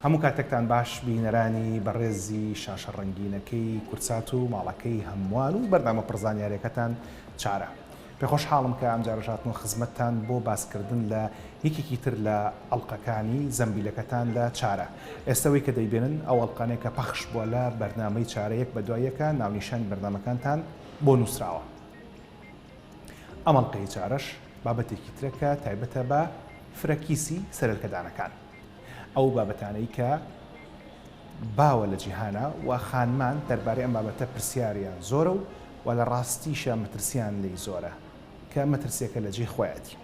هەموو کاتێکتان باش بینەرانی بەڕێزی شاشە ڕەنگینەکەی کوردسات و ماڵەکەی هەمووان و بەرنامە پڕ زانیاریەکەتان چارە. پێ خۆشحاڵم کە ئەمجارەش هاتمەوە خزمەتتان بۆ باسکردن لە یەکێکی تر لە ئەڵقەکانی زەمبیلەکەتان لە چارە. ئێستە وەی کە دەیبێنن ئەو ئەڵقانەیە کە پەخش بووە لە بەرنامەی چارە یەک بە دوای یەکە ناونیشانی بەرنامەکانتان بۆ نووسراوە. ئەم ئەڵقەی چارەش بابەتێکی ترە کە تایبەتە بە فرەکیسی سەرێلکەدانەکان. ئەو بابەتانەی کە باوە لە جیهانا و خانمان دەربارەی ئەم بابەتە پرسیاریان زۆرە و و لە ڕاستیشا مەترسیان لێی زۆرە کە مەترسیەکە لە جێی خۆیەتی.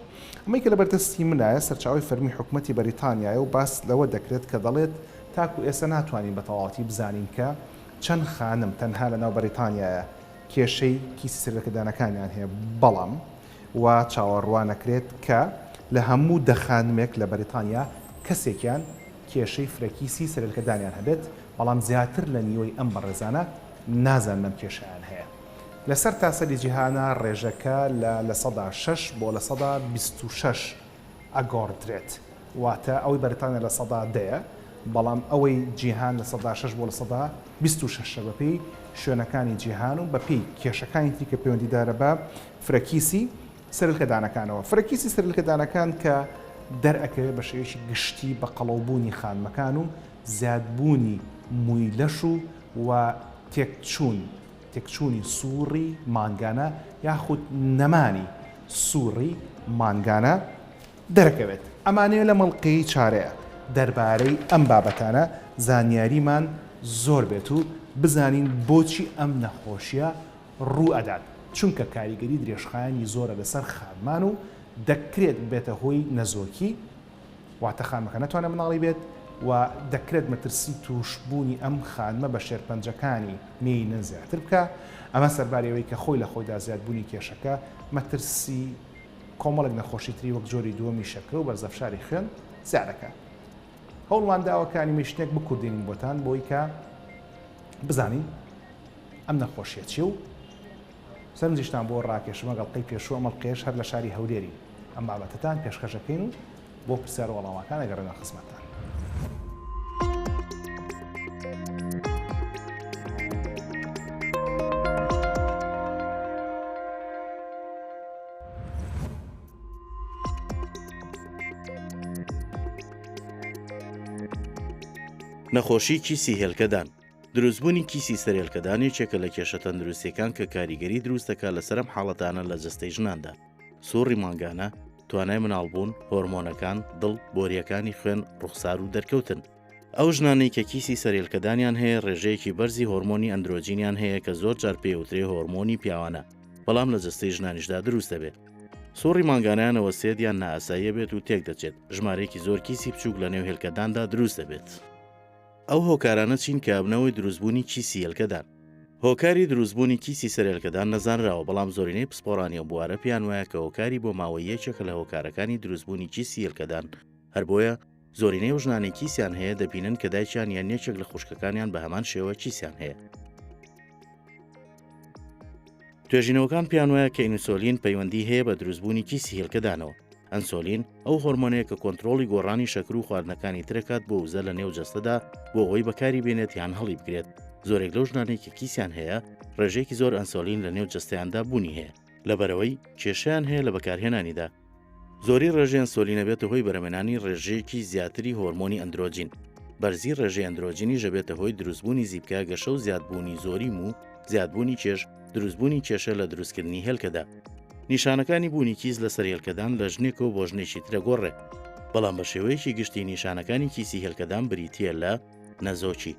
ئەمەی کە لەبەردەستی منایە سەرچاوەی فەرمی حکومەتی بەریتانیایە و باس لەوە دەکرێت کە دەڵێت تاکو ئێستا ناتوانین بە تەواوەتی بزانین کە چەند خانم تەنها لەناو بەریتانیایە کێشەی کیسی سەرلەکەدانەکانیان هەیە بەڵام وا چاوەڕوانەکرێت کە لە هەموو دە خانمێک لە بەریتانیا کەسێکیان کێشەی فرەکیسی سەرلکەدانیان هەبێت، بەڵام زیاتر لە نیوەی ئەم بەڕێزانە نازانن ئەم کێشەیان هەیە. لە سەرتاسەری جیهانا ڕێژەکە لە 6% بۆ 26% ئەگۆڕدرێت، واتە ئەوەی بەریتانیا لە دەیە، بەڵام ئەوەی جیهان 6% بۆ 26% ە بەپێی شوێنەکانی جیهان و بەپێی کێشەکانی تری کە پەیوەندیدارە بە فرەکیسی سەرلکەدانەکانەوە. فرەکیسی سەرلکەدانەکان کە دەرئەکەوێت بە شێوەیەکی گشتی بە قەڵەوبوونی خانمەکان و زیادبوونی مووی لەش و و تێکچوون تێکچوونی سوڕی مانگانە یاخود نەمانی سوڕی مانگانە دەرەکەوێت. ئەمانەیە لە مەڵقەی چارەیە دەربارەی ئەم بابەتانە زانیاریمان زۆر بێت و بزانین بۆچی ئەم نەخۆشیە ڕوو ئەدات، چونکە کاریگەری درێژخایەنی زۆرە لەسەر خانمان و دەکرێت ببێتە هۆی نەزۆکی، واتە خانمەکە نەتوانێت مناڵی بێت و دەکرێت مەترسی تووشبوونی ئەم خانمە بە شێرپەنجەکانی مێینە زیاتر بکا، ئەمە سەرباری ئەوەی کە خۆی لە خۆیدا زیادبوونی کێشەکە مەترسی کۆمەڵێک نەخۆشی تری وەک جۆری دووەمی شەکرە و بەرزەفشاری خوێن زیاد دەکات. هەوڵمان داوە کە ئەنیمەیشنێک بکوردێنین بۆتان بۆی کە بزانین ئەم نەخۆشیە چیە و سەرنجیشتان بۆ ڕاکێشم ئەڵقەی پێشوو ئەم ئەڵقەیەش هەر لە شاری هەولێرین ئەم بابەتەتان پێشکەشەکەین و بۆ پرسیار و وەڵامەکان ئەگەڕێنە خزمەتتان. نەخۆشی کیسی هێلکەدان دروستبوونی کیسی سەرێلکەدان یەکێکە لە کێشە تەندروستیەکان کە کاریگەری دروست دەکات لەسەر ئەم حاڵەتانە لە جەستەی ژناندا، سوڕی مانگانە، توانای مناڵبوون، هۆرمۆنەکان، دڵ، بۆرییەکانی خوێن، ڕوخسار و دەرکەوتن. ئەو ژنانەی کە کیسی سەرێلکەدانیان هەیە ڕێژەیەکی بەرزی هۆرمۆنی ئەندرۆجینیان هەیە کە زۆر جار پێی هۆرمۆنی پیاوانە، بەڵام لە جەستەی ژنانیشدا دروست دەبێت. سوڕی مانگانەیان ئەوەستێت یان نائاساییە بێت و تێکدەچێت، ژمارەیەکی زۆر کیسی بچووک لەنێو هێلکەداندا دروست دەبێت. ئەو هۆکارانە چین کە ئەبنە هۆی دروستبوونی کیسی هێلکەدان؟ هۆکاری دروستبوونی کیسی سەر هێلکەدان نەزانراوە، بەڵام زۆرینەی پسپۆڕانی ئەو بوارە پێیان وایە کە هۆکاری بۆماوەیی یەکێکە لە هۆکارەکانی دروستبوونی کیسی هێلکەدان، هەر بۆیە زۆرینەی ئەو ژنانەی کیسیان هەیە دەبینن کە دایکیان یان یەکێک لە خوشکەکانیان بە هەمان شێوە کیسیان هەیە. توێژینەوەکان پێیان وایە کە ئینسۆلین پەیوەندی هەیە بە دروستبوونی کیسی هێلکەدانەوە. ئەنسۆلین ئەو هۆرمۆنەیە کە کۆنترۆڵی گۆڕانی شەکر و خواردنەکانی ترەکات بۆ وزە لە نێو جەستەدا بۆ ئەوەی بەکاری بێنێت یان هەڵی بگرێت. زۆرێک لەو ژنانەی کە کیسیان هەیە ڕێژەیەکی زۆر ئەنسۆلین لە نێو جەستەیاندا بوونی هەیە لەبەرئەوەی کێشەیان هەیە لە بەکارهێنانیدا. زۆری ڕێژەی ئەنسۆلین ئەبێتە هۆی بەرهەمهێنانی ڕێژەیەکی زیاتری هۆرمۆنی ئەندرۆجین. بەرزی ڕێژەی ئەندرۆجینیش ئەبێتە هۆی دروستبوونی زیپکە، گەشە و زیادبوونی زۆری موو، زیادبوونی کێش، دروستبوونی کێشە لە دروستکردنی هێلکەدا. نیشانەکانی بوونی کیس لەسەر هێلکەدان لە ژنێکەوە بۆ ژنێکی تر ئەگۆڕێ. بەڵام بە شێوەیەکی گشتی نیشانەکانی کیسی هێلکەدان بریتییە لە نەزۆکی.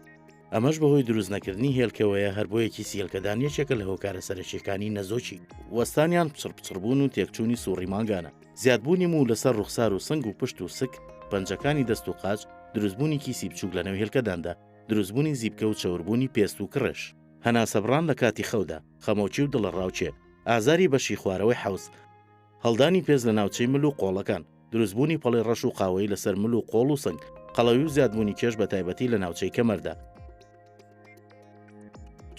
ئەمەش بەهۆی دروست نەکردنی هێلکەوەیە، هەر بۆیە کیسی هێلکەدان یەکێکە لە هۆکارە سەرەکییەکانی نەزۆکی. وەستان یان پچڕپچڕبوون و تێکچوونی سوڕی مانگانە. زیادبوونی موو لەسەر ڕوخسار و سنگ و پشت و سک، پەنجەکانی دەست و قاچ، دروستبوونی کیسی بچووک لەنێو هێلکەداندا، دروستبوونی زیپکە و چەوربوونی پێست و کڕێش. هەناسەبڕان لە کاتی خەودا، خەمۆکی و دڵەڕاوکێ، ئازاری بەشی خوارەوەی حەوز، هەڵدانی پێست لە ناوچەی مل و قۆڵەکان، دروستبوونی پەڵەی ڕەش و قاوەیی لەسەر مل و قۆڵ و سنگ، قەڵەوی و زیادبوونی کێش بەتایبەتی لە ناوچەی کەمەردا.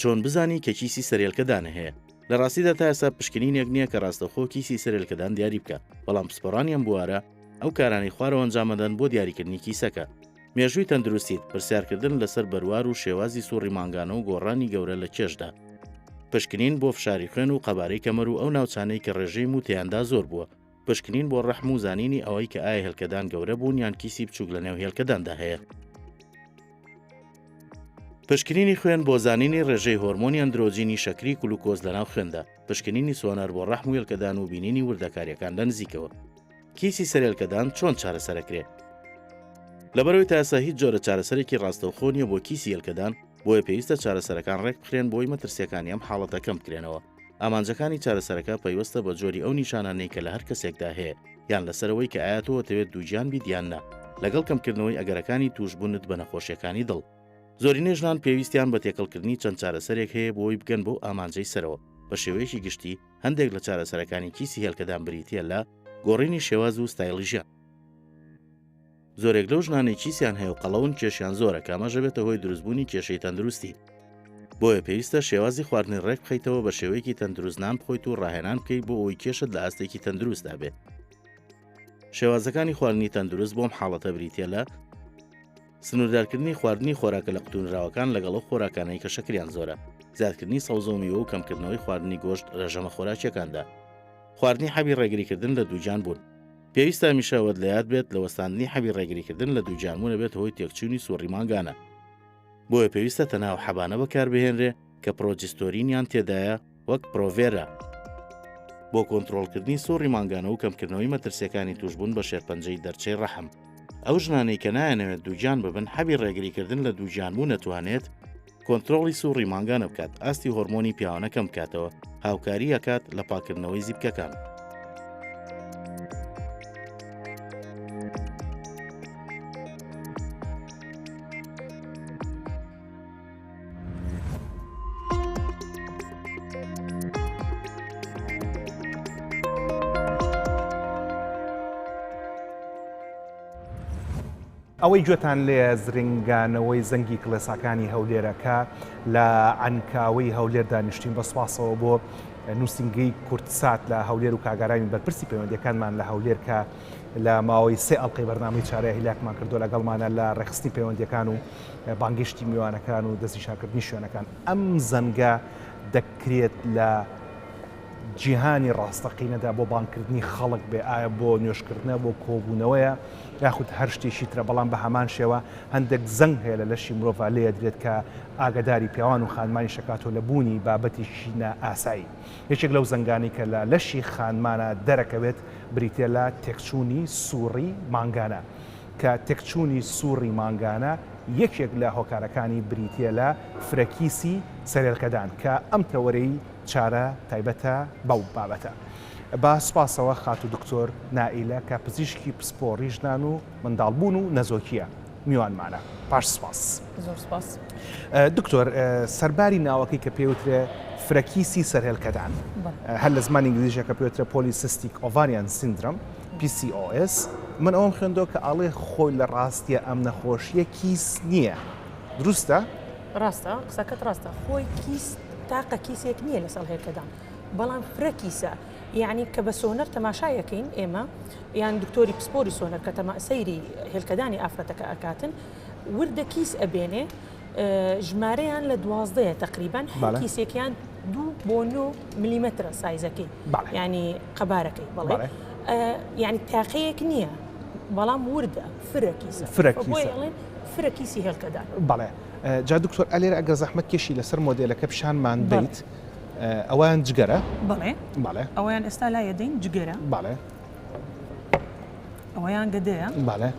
چۆن بزانی کە کیسی سەرێلکەدانە هەیە؟ لە ڕاستیدا تا ئێستا پشکنینێک نییە کە ڕاستەوخۆ کیسی سەرێلکەدان دیاری بکات، بەڵام پسپۆڕانی ئەم بوارە ئەو کارانەی خوارەوە ئەنجامەدەن بۆ دیاریکردنی کیسەکە. مێژووی تەندروستیت، پرسیارکردن لەسەر بەروار و شێوازی سوڕی مانگانە و گۆڕانی گەورە لە کێشدا. پشکنین بۆ فشاری خوێن و قەبارەی کەمەر و ئەو ناوچانەی کە ڕێژەی موو تێیاندا زۆر بووە. پشکنین بۆ ڕەحم و زانینی ئەوەی کە ئایا هێلکەدان گەورە بوون یان کیسی بچووک لەنێو هێلکەداندا هەیە. پشکنینی خوێن بۆ زانینی ڕێژەی هۆرمۆنی ئەندرۆجینی شەکری گلوکۆز لەناو خوێندا. پشکنینی سۆنەر بۆ ڕەحم و هێلکەدان و بینینی وردەکارییەکان لە نزیکەوە. کیسی سەرێلکەدان چۆن چارەسەرەکرێ؟ لەبەرئەوەی تا ئێستا هیچ جۆرە چارەسەرێکی ڕاستەوخۆ نییە بۆ کیسی هێلکەدان، بۆیە پێویستە چارەسەرەکان ڕێکبخرێن بۆی مەترسییەکانی ئەم حاڵەتە کەم بکرێنەوە. ئامانجەکانی چارەسەرەکە پەیوەستە بە جۆری ئەو نیشانانەی کە لە هەر کەسێکدا هەیە، یان لەسەر ئەوەی کە ئایا تۆ ئەتەوێت دووگیان بیت یان نا، لەگەڵ کەمکردنەوەی ئەگەرەکانی تووشبوونت بە نەخۆشییەکانی دڵ. زۆرینەی ژنان پێویستیان بە تێکەڵکردنی چەند چارەسەرێک هەیە بۆی بگەن بەو ئامانجەی سەرەوە، بە شێوەیەکی گشتی هەندێک لە چارەسەرەکانی کیسی هێلکەدان بریتییە لە، گۆڕینی شێواز و ستایڵی ژیان. زۆرێک لەو ژنانەی کیسیان هەیە و قەڵەون کێشیان زۆرە کە ئەمەش دەبێتە هۆی دروستبوونی کێشەی تەندروستی. بۆیە پێویستە شێوازی خواردنی ڕێک بخەیتەوە بە شێوەیەکی تەندروست نان بخۆیت و ڕاهێنان بکەیت بۆ ئەوەی کێشت لە ئاستێکی تەندروستدا بێت. شێوازەکانی خواردنی تەندروست بۆم حاڵەتە بریتییە لە سنووردارکردنی خواردنی خۆراکە لە قوتونراوەکان لەگەڵ ئەو خۆراکانەی کە شەکریان زۆرە، زیادکردنی سەوزە و میوە و کەمکردنەوەی خواردنی گۆشت لە ژەمە خۆراکییەکاندا. خواردنی حەبی ڕێگریکردن لە دووگیان بوون. پێویستە هەمیشە ئەوەت لە یاد بێت لە وەستاندنی حەبی ڕێگریکردن لە دووگیانبوون ئەبێتە هۆی تێکچوونی سوڕی مانگانە. بۆیە پێویستە تەنها ئەو حەبانە بەکاربهێنرێ کە پرۆجستۆرینیان تێدایە وەک پرۆڤێرا. بۆ کۆنترۆڵکردنی سوڕی مانگانە و کەمکردنەوەی مەترسییەکانی تووشبوون بە شێرپەنجەی دەرچەی ڕەحم. ئەو ژنانەی کە نایانەوێت دووگیان ببن حەبی ڕێگریکردن لە دووگیانبوون ئەتوانێت کۆنترۆڵی سوڕی مانگانە بکات، ئاستی هۆرمۆنی پیاوانە کەم بکاتەوە، هاوکاری ئەکات لە پاککردنەوەی زیپکەکان. ئەوەی گوێتان لێیە زرنگانەوەی زەنگی کڵێساکانی هەولێرە کە لە عەنکاوەی هەولێر دانیشتین بە سوپاسەوە بۆ نووسینگەی کوردسات لە هەولێر و کاگاراوین بەرپرسی پەیوەندیەکانمان لە هەولێر کە لە ماوەی سێ ئەڵلقەی بەرنامەی چارەیە هیلاکمان کردو لەگەڵمانە لە ڕێکخستنی پەیوەندیەکان و بانگێشتی میوانەکان و دەستنیشانکردنی شوێنەکان ئەم زەنگە دەکرێت لە جیهانی ڕاستەقینەدا بۆ بانگکردنی خەڵک بێ ئایا بۆ نوێژکردنە بۆ کۆبوونەوەیە یاخود هەر شتێکی ترە بەڵام بە هەمان شێوە هەندێک زەنگ هەیە لە لەشی مرۆڤ لێدرێت کە ئاگداری پیاوان و خانمانی شەکاتۆ لە بوونی بابەتێکی نائاسایی یەکێک لەو زەنگانی کە لە لەشی خانمانە دەرەکەوێت بریتە لە تێکچوونی سوڕی مانگانە کە تێکچوونی سوڕی مانگانە یەکێک لە هۆکارەکانی بریتییە لە فرەکیسی سەرێلکەدان کە ئەم تەوەرەی چارە تایبەتە بەو بابەتە. بە سوپاسەوە خاتوو دکتۆر نائیلە کە پزیشکی پسپۆڕی ژنان و منداڵبوون و نەزۆکییە میوانمانە. پاش سوپاس. زۆر سوپاس. دکتۆر سەرباری ناوەکەی کە پێوترێ فرەکیسی سەرهێلکەدان هەر لە زمانی ئینگلیزیشە کە پێوترێ polycystic ovarian syndrome PCOS من ئەوەم خوێندەوە کە ئاڵێ خۆی لە ڕاستیە ئەم نەخۆشیە کیس نییە دروستە؟ ڕاستە قسەکەت ڕاستە خۆی کیس تاقە کیسێک نییە لەسەر هێلکەدان بەڵام فرە کیسە یعنی کە بە سۆنەر تەماشایەکەین ئێمە یان دکتۆری پسپۆری سۆنەر کە تەما سەیری هێلکەدانی ئافرەتەکە ئەکاتن وردە کیس ئەبێنێ ژمارەیان لە دوازدەیە تقریبان هەر کیسێکیان دوو بۆ نۆ ملیمەترە سایزەکەی ینی قەبارەکەی بەڵێ یعنی تاقەیەک نییە بەڵام وردە فرە کیسە فرە فرە کیسی هێلکەدان بەڵێ جا دکتۆر ئەلێرە ئەگەر زەحمەت کێشی لەسەر مۆدێلەکە پیشانمان بیت ئەویان جگەرە بەڵێ بەڵێ ئەویان ئێستا لایە دەین جگەرە بەڵێ ئەوەیان گەدەیە بەڵێ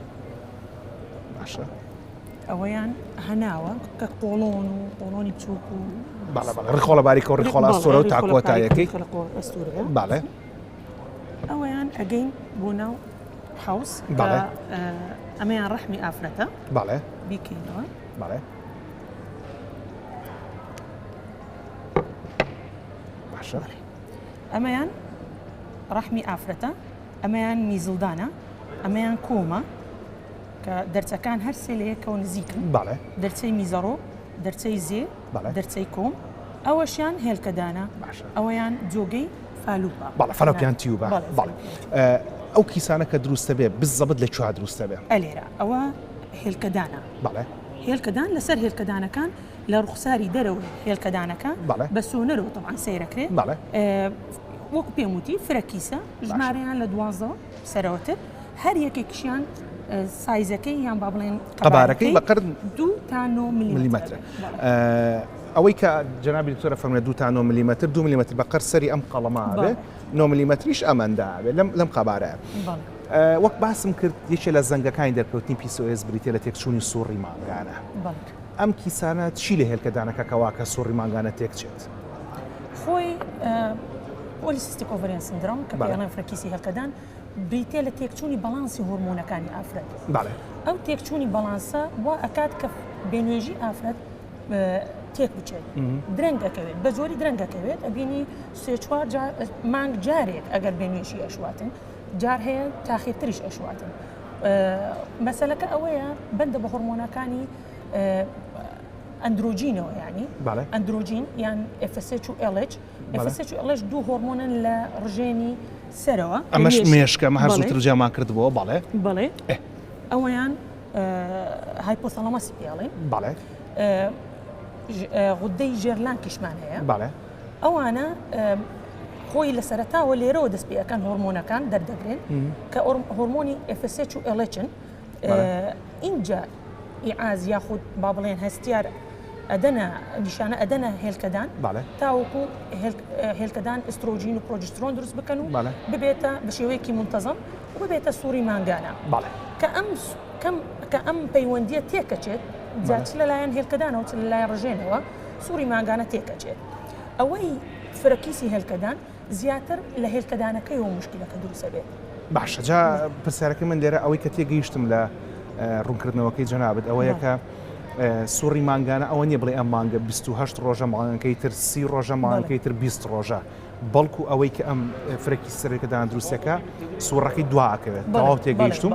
باشە ئەوەیان هەناوە کە قۆڵۆن و قۆڵۆنی بچووک و بەڵێ بەڵێ ڕیخۆڵە باریکە و ڕیخۆڵە ئەستوورە و تا کۆتایەکەی ئەستوورەیە بەڵێ ئەوەیان ئەگەین بۆ ناو حوز بەڵێ ئەمەیان ڕەحمی ئافرەتە بەڵێ بیکەینەوە بەڵێ باشە ئەمەیان ڕەحمی ئافرەتە ئەمەیان میزڵدانە ئەمەیان کۆمە کە دەرچەکان هەر سێ لە یەکەوە نزیکن بەڵێ. دەرچەی میزەڕۆ، دەرچەی زێ، بەڵێ. دەرچەی کۆم، ئەوەشیان هێلکەدانە، باشە. ئەوەیان جۆگەی فالوپە. بەڵێ fallopian tube ە. بەڵێ بەڵێ. fallopian tube. ئەو کیسانە کە دروستە بێ بزەبت لە کوێ دروستە بێ؟ ئەلێرە ئەوە. هێلکەدانە. بەڵێ. هێلکەدان لەسەر هێلکەدانەکان لە ڕوخساری دەرەوەی هێلکەدانەکە بە سۆنەرەوە تەبعەن سەیرەکرێ. بەڵێ. وەکو پێم وتی فرە کیسە ژمارەیان لە دوازدەوە سەرەوەتر هەر یەکێکیشیان سایزەکەی یان با بڵێن قەبارەکەی بەقەر دوو تا نۆ ملیمەترە. ئەوەی کە جەنابی دکتۆرە فەرمووی دوو تا نۆ ملیمەتر دوو ملیمەتر بەقەر سەری ئەم قەڵەمە بێ نۆ ملیمەتریش ئەمەندە بێ لەم لەم قەبارەیە. وەک باسم کرد یەکێ لە زەنگەکانی دەرکەوتنی PCOS بریتیە لە تێکچوونی سوڕی مانگانە. ئەم کیسانە چی لە هێلکەدانەکە کە وا کە سوڕی مانگانە تێکچێت؟ خۆی polycystic ovarian syndrome کە پێڵێن فرەکیسی هێلکەدان بریتیە لە تێکچوونی بەڵانسی هۆرمۆنەکانی ئافرەت. بەڵێ. ئەو تێکچوونی بەڵانسە وا ئەکات کە بێنوێژی ئافرەت تێک بچێت درەنگ ئەکەوێت بە زۆری درەنگ ئەکەوێت ئەبینی سێ چوار مانگ جارێک ئەگەر بێنوێژی ئەشواتن جار هەیە تاخیرتریش ئەشواتن مەسەلەکە ئەوەیە بەندە بە هۆرمۆنەکانی ئەندرۆجینەوە ینی ئەندرۆجین یان FSH و LH FSH و LH دوو هۆرمۆنن لە ڕژێنی سەرەوە ئەمەش مێشکە ئەمە هەر زووتر جیامان کردبووە بەڵێ بەڵێ ئەوەیان hypothalamus ی پێڵێن بەڵێ غودەی ژێرلانکیشمان هەیە بەڵێ ئەوانە خۆی لە سەرەتاوە لێرەوە دەست پێ ئەکەن هۆرمۆنەکان دەردەگرن کە هۆرمۆنی FSH و LH ن ئینجا ئیعاز یاخود با بڵێن هەستیار ئەدەنە نیشانە ئەدەنە هێلکەدان تاوەکو هێلکەدان ئسترۆجین و پرۆجسترۆن دروست بکەن و ببێتە بە شێوەیەکی منتەزەم و ببێتە سووری مانگانە کە ئەم کەم کە ئەم پەیوەندیە تێکەچێت جا چ لەلایەن هێلکەدانەوە چ لەلایەن ڕژێنەوە سووری مانگانە تێکەچێت ئەوەی فرەکیسی هێلکەدان زیاتر لە هێلکەدانەکەیەوە موشکیلەکە دروست ئەبێت. باشە جا پرسیارەکەی من لێرە ئەوەی کە تێگەیشتم لە ڕوونکردنەوەکەی جەنابت ئەوەیە کە سوڕی مانگانە ئەوە نییە بڵێ ئەم مانگە 28 ڕۆژە مانگەکەی تر سی ڕۆژە مانگەکەی تر 20 ڕۆژە بەڵکو ئەوەی کە ئەم فرەکی سەرەکەدان دروستەکە سوڕەکەی دواکەوێت تەواو تێگەیشتم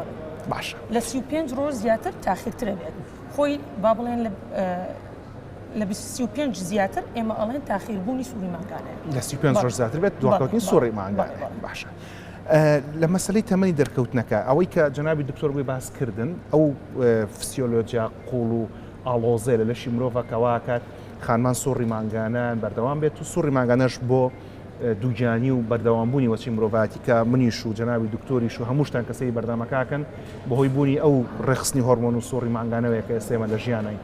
باشە لە 35 ڕۆژ زیاتر تاخیرترە بێت خۆی با بڵێن لە لە 35 زیاتر ئێمە ئەڵێن تاخیربوونی سوڕی مانگانەیە. لە 35 ڕۆژ زیاتر بێت دواکەوتنی سوڕی مانگانەیە. باشە. لە مەسەلەی تەمەنی دەرکەوتنەکە ئەوەی کە جەنابی دکتۆر بۆی باس کردن ئەو فسیۆلۆجیا قوڵ و ئاڵۆزێ لە لەشی مرۆڤە کەواکات خانمان سوڕی مانگانە بەردەوام بێت و سوڕی مانگانەش بۆ دووگیانی و بەردەوامبوونی وەچەی مرۆڤایەتی کە منیش و جەنابی دکتۆریش و هەمووشتان کە سەیری بەرنامەکە ئەکەن بەهۆی بوونی ئەو ڕێکخستنی هۆرمۆن و سوڕی مانگانەوەیە کە ئێستا ئێمە لە ژیانین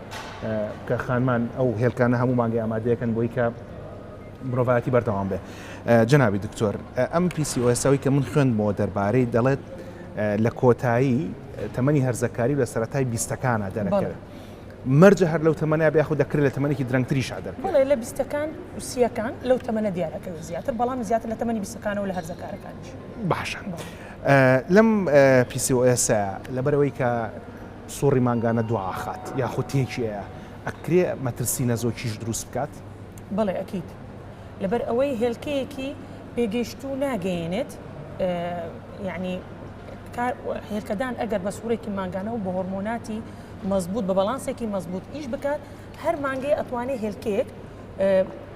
کە خانمان ئەو هێلکانە هەموو مانگی ئامادەیەکەن بۆی کە مرۆڤایەتی بەردەوام بێ جەنابی دکتۆر ئەم PCOS ەوەی کە من خوێندمەوە دەربارەی دەڵێت لە کۆتایی تەمەنی هەرزەکاری لە سەرەتای بیستەکانە دەرەکەوێت. مەرجە هەر لەو تەمەنە بێ یاخود دەکرێت لە تەمەنێکی درەنگتریشا دەرکەوێت؟ بەڵێ لە بیستەکان و سییەکان لەو تەمەنە دیارەکەوێت زیاتر، بەڵام زیاتر لە تەمەنی بیستەکانەوە لە هەرزەکارەکانیش. باشە لەم PCOS ە لەبەرئەوەی کە سوڕی مانگانە دواخات یاخود تێکی ئەیا ئەکرێ مەترسی نەزۆکیش دروست بکات؟ بەڵێ ئەکید لەبەر ئەوەی هێلکەیەکی پێگەیشتوو ناگەیەنێت یعنی هێلکەدان ئەگەر بە سوڕێکی مانگانە و بە هۆرمۆناتی مەزبوت بە بەڵانسێکی مەزبوت ئیش بکات هەر مانگەی ئەتوانێت هێلکەیەک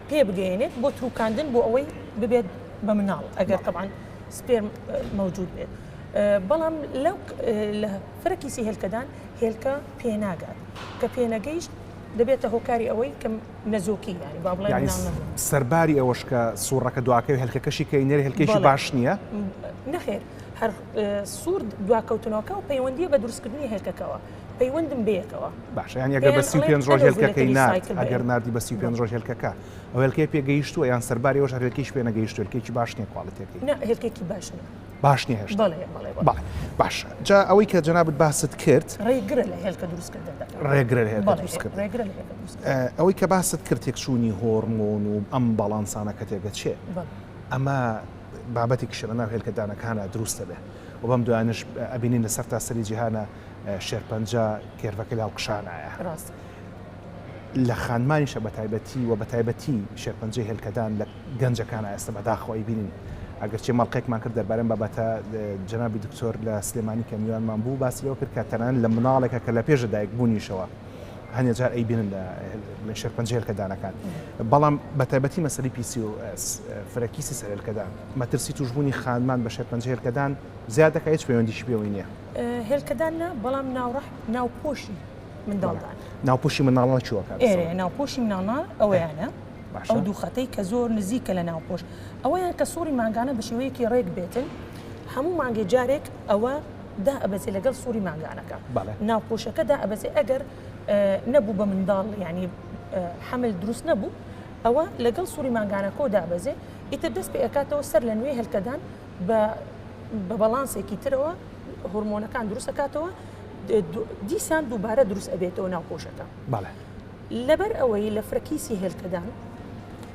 پێ بگەیەنێت بۆ تروکاندن بۆ ئەوەی ببێت بە مناڵ ئەگەر تەبعەن sperm مەوجود بێت بەڵام لەو لە فرەکیسی هێلکەدان هێلکە پێناگات کە پێنەگەیشت دەبێتە هۆکاری ئەوەی کە نەزۆکی یانی با بڵێن یانی سەرباری ئەوەش کە سوڕەکە دواکەوێ هێلکەکەشی کە ئینەر هێلکەیەکی باش نییە؟ نەخێر هەر سوور دواکەوتنەوەکە و پەیوەندیە بە دروستکردنی هێلکەکەوە پەیوەندم بەیەکەوە. باشە یانی ئەگەر بە 35 ڕۆژ هێلکەکەی نارد ئەگەر ناردی بە 35 ڕۆژ هێلکەکە ئەو هێلکەی پێگەیشتووە یان سەرباری ئەوەش هەر هێلکەیش پێ نەگەیشتووە هێلکەیەکی باش نییە quality ەکەی؟ نا هێلکەیەکی باش نییە. باش نییە هێشتا؟ بەڵێ بەڵێ بەڵێ باشە جا ئەوەی کە جەنابت باست کرد ڕێگرە لە هێلکە دروستکردندا ڕێگرە لە هێلکە دروستکردن ڕێگرە لە هێلکە دروستکردن ئەوەی کە باست کرد تێکچوونی هۆرمۆن و ئەم باڵانسانە کە تێگەچێ ئەمە بابەتێکیشە لەناو هێلکەدانەکانا دروست دەبێ و بەم دوایانەش ئەبینین لە سەرتاسەری جیهانا شێرپەنجە curve ەکە لە هەڵکشانایە. ڕاستە. لە خانمانیشە بە تایبەتی و بە تایبەتی شێرپەنجەی هێلکەدان لە گەنجەکانا ئێستا بەداخەوە ئەیبینین. ئەگەرچی مەڵقێکمان کرد دەربارەی ئەم بابەتە جەنابی دکتۆر لە سلێمانی کە میوانمان بوو باسی لەوە کرد کە تەنانەت لە مناڵێکە کە لە پێش لەدایکبوونیشەوە. هەنێ جار ئەیبینن لە بڵێن شێرپەنجە هێلکەدانەکان، بەڵام بە تایبەتی مەسەلەی PCOS، فرەکیسی سەر هێلکەدان، مەترسی تووشبوونی خانمان بە شێرپەنجە هێلکەدان زیاد دەکات، هیچ پەیوەندیشی پێوەی نییە. هێلکەدان نا، بەڵام ناوڕەح ناوپۆشی منداڵدان. ناوپۆشی منداڵان چی وەکات؟ ئێرە ناوپۆشی منداڵان ئەوەیانە ئەو دوو خەتەی کە زۆر نزیکە لە ناوپۆش ئەوەیان کە سوڕی مانگانە بە شێوەیەکی ڕێک بێتن هەموو مانگێ جارێک ئەوە دائەبەزێ لەگەڵ سوڕی مانگانەکە ناوپۆشەکە دائەبەزێ ئەگەر نەبوو بە منداڵ یعنی حەمل دروست نەبوو ئەوە لەگەڵ سوڕی مانگانەکۆ دابەزێ ئیتر دەست پێ ئەکاتەوە سەر لە نوێ هێلکەدان بە بە بەڵانسێکی ترەوە هۆرمۆنەکان دروست ئەکاتەوە دیسان دووبارە دروست ئەبێتەوە ناوپۆشەکە لەبەر ئەوەی لە فرەکیسی هێلکەدان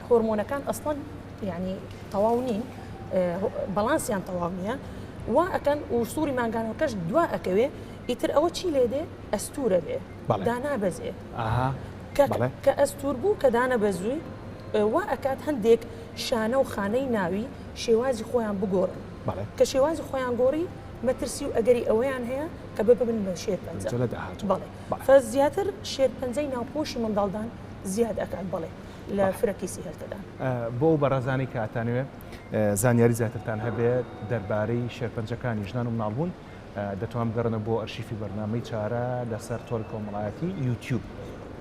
هۆرمۆنەکان ئەسڵەن یعنی تەواو نین بەڵانسیان تەواو نییە وا ئەکەن و سووری مانگانەکەش دوا ئەکەوێ ئیتر ئەوە چی لێ دێ ئەستورە بێ دانابەزێ کە ئەستور بوو کە دانە بەزووی وا ئەکات هەندێک شانە و خانەی ناوی شێوازی خۆیان بگۆڕن کە شێوازی خۆیان گۆڕی مەترسی و ئەگەری ئەوەیان هەیە کە ببن بە شێرپەنجە لە داهاتوو بەڵێ زیاتر شێرپەنجەی ناوپۆشی منداڵدان زیاد ئەکات بەڵێ لە فرە کیسی هێلکەدان. بۆ ئەو بەڕێزانەی کە ئەتانەوێ زانیاری زیاترتان هەبێت دەربارەی شێرپەنجەکانی ژنان و مناڵبوون دەتوان بگەڕێنەوە بۆ ئەرشیفی بەرنامەی چارە لەسەر تۆڕی کۆمەڵایەتی یوتیوب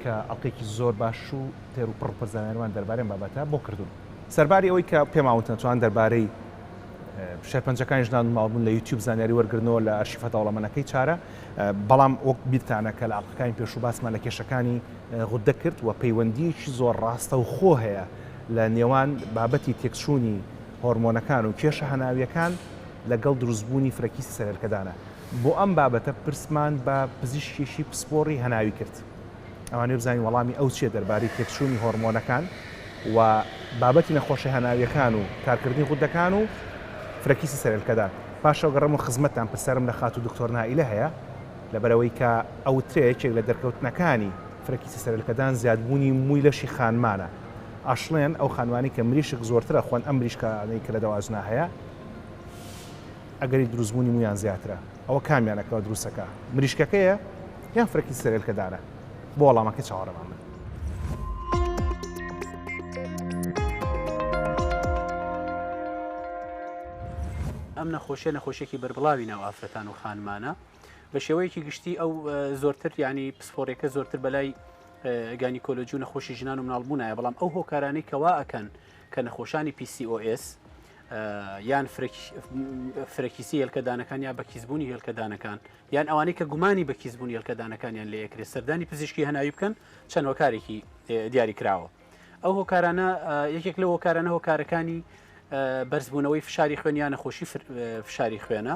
کە ئەڵقەیەکی زۆر باش و تێر و پڕ پڕ زانیاریمان دەربارەی ئەم بابەتە بۆ کردوون. سەرباری ئەوەی کە پێمان وتن ئەتوان دەربارەی شێرپەنجەکانی ژنان و مناڵبوون لە یوتیوب زانیاری وەرگرنەوە لە ئەرشیفە دەوڵەمەنەکەی چارە، بەڵام وەک بیرتانە کە لە ئەڵقەکانی پێشوو باسمان لە کێشەکانی غوددە کرد و پەیوەندییەکی زۆر ڕاستەوخۆ هەیە لە نێوان بابەتی تێکچوونی هۆرمۆنەکان و کێشە هەناوییەکان لەگەڵ دروستبوونی فرەکیسی سەرهێلکەدانە. بۆ ئەم بابەتە پرسمان بە پزیشکێکی پسپۆڕی هەناوی کرد. ئەمانەوێ بزانین وەڵامی ئەو چییە دەربارەی تێکچوونی هۆرمۆنەکان و بابەتی نەخۆشە هەناوییەکان و کارکردنی غوددەکان و فرەکیسی سەرهێلکەدان. پاشەوە گەڕێمەوە خزمەتتان پرسیارم لە خاتوو دکتۆر نائیلە هەیە. لەبەرئەوەی کە ئەوترێ یەکێک لە دەرکەوتنەکانی فرەکیسی سەرهێلکەدان زیادبوونی مووی لەشی خانمانە. ئەشڵێن ئەو خانمانەی کە مریشک زۆرتر ئەخۆن ئەم مریشکانەی کە لە دەواجنا هەیە ئەگەری دروستبوونی موویان زیاترە. ئەوە کامیانە کەوا دروستەکە مریشکەکەیە یان فرەکیسی سەرهێلکەدانە؟ بۆ وەڵامەکەی چاوەڕێمان بن. ئەم نەخۆشیە نەخۆشیەکی بەربڵاوی ناو ئافرەتان و خانمانە بە شێوەیەکی گشتی ئەو زۆرتر ینی پسپۆڕیەکە زۆرتر بەلای گانیکۆلۆجی و نەخۆشی ژنان و مناڵبوونایە بەڵام ئەو هۆکارانەی کەوا ئەکەن کە نەخۆشانی PCOS یان فرەکیسی هێلکەدانەکان یا بەکیسبوونی هێلکەدانەکان یان ئەوانەی کە گومانی بەکیسبوونی هێلکەدانەکانیان لێکرێت سەردانی پزیشکی هەناوی بکەن چەند هۆکارێکی دیاری کراوە. ئەو هۆکارانە یەکێک لەو هۆکارانە هۆکارەکانی بەرزبوونەوەی فشاری خوێن یان نەخۆشی فشاری خوێنە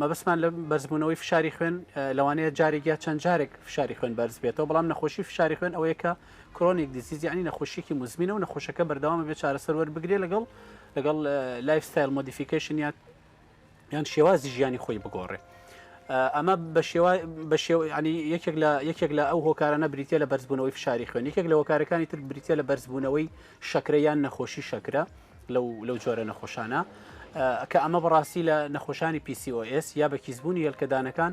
مەبەستمان لە بەرزبوونەوەی فشاری خوێن لەوانەیە جارێک یا چەند جارێک فشاری خوێن بەرز بێتەوە بەڵام نەخۆشی فشاری خوێن ئەوەیە کە chronic disease یعنی نەخۆشیێکی مزمینە و نەخۆشەکە بەردەوامە بێ چارەسەر وەربگرێ لەگەڵ لەگەڵ lifestyle modification یا یان شێوازی ژیانی خۆی بگۆڕێ ئەمە بە شێوە بە شێوە ینی یەکێک لە یەکێک لە ئەو هۆکارانە بریتە لە بەرزبوونەوەی فشاری خوێن یەکێک لە هۆکارەکانی تر بریتە لە بەرزبوونەوەی شەکرە یان نەخۆشی شەکرە لەو لەو جۆرە نەخۆشانە کە ئەمە بەڕاستی لە نەخۆشانی PCOS یا بە کیسبوونی هێلکەدانەکان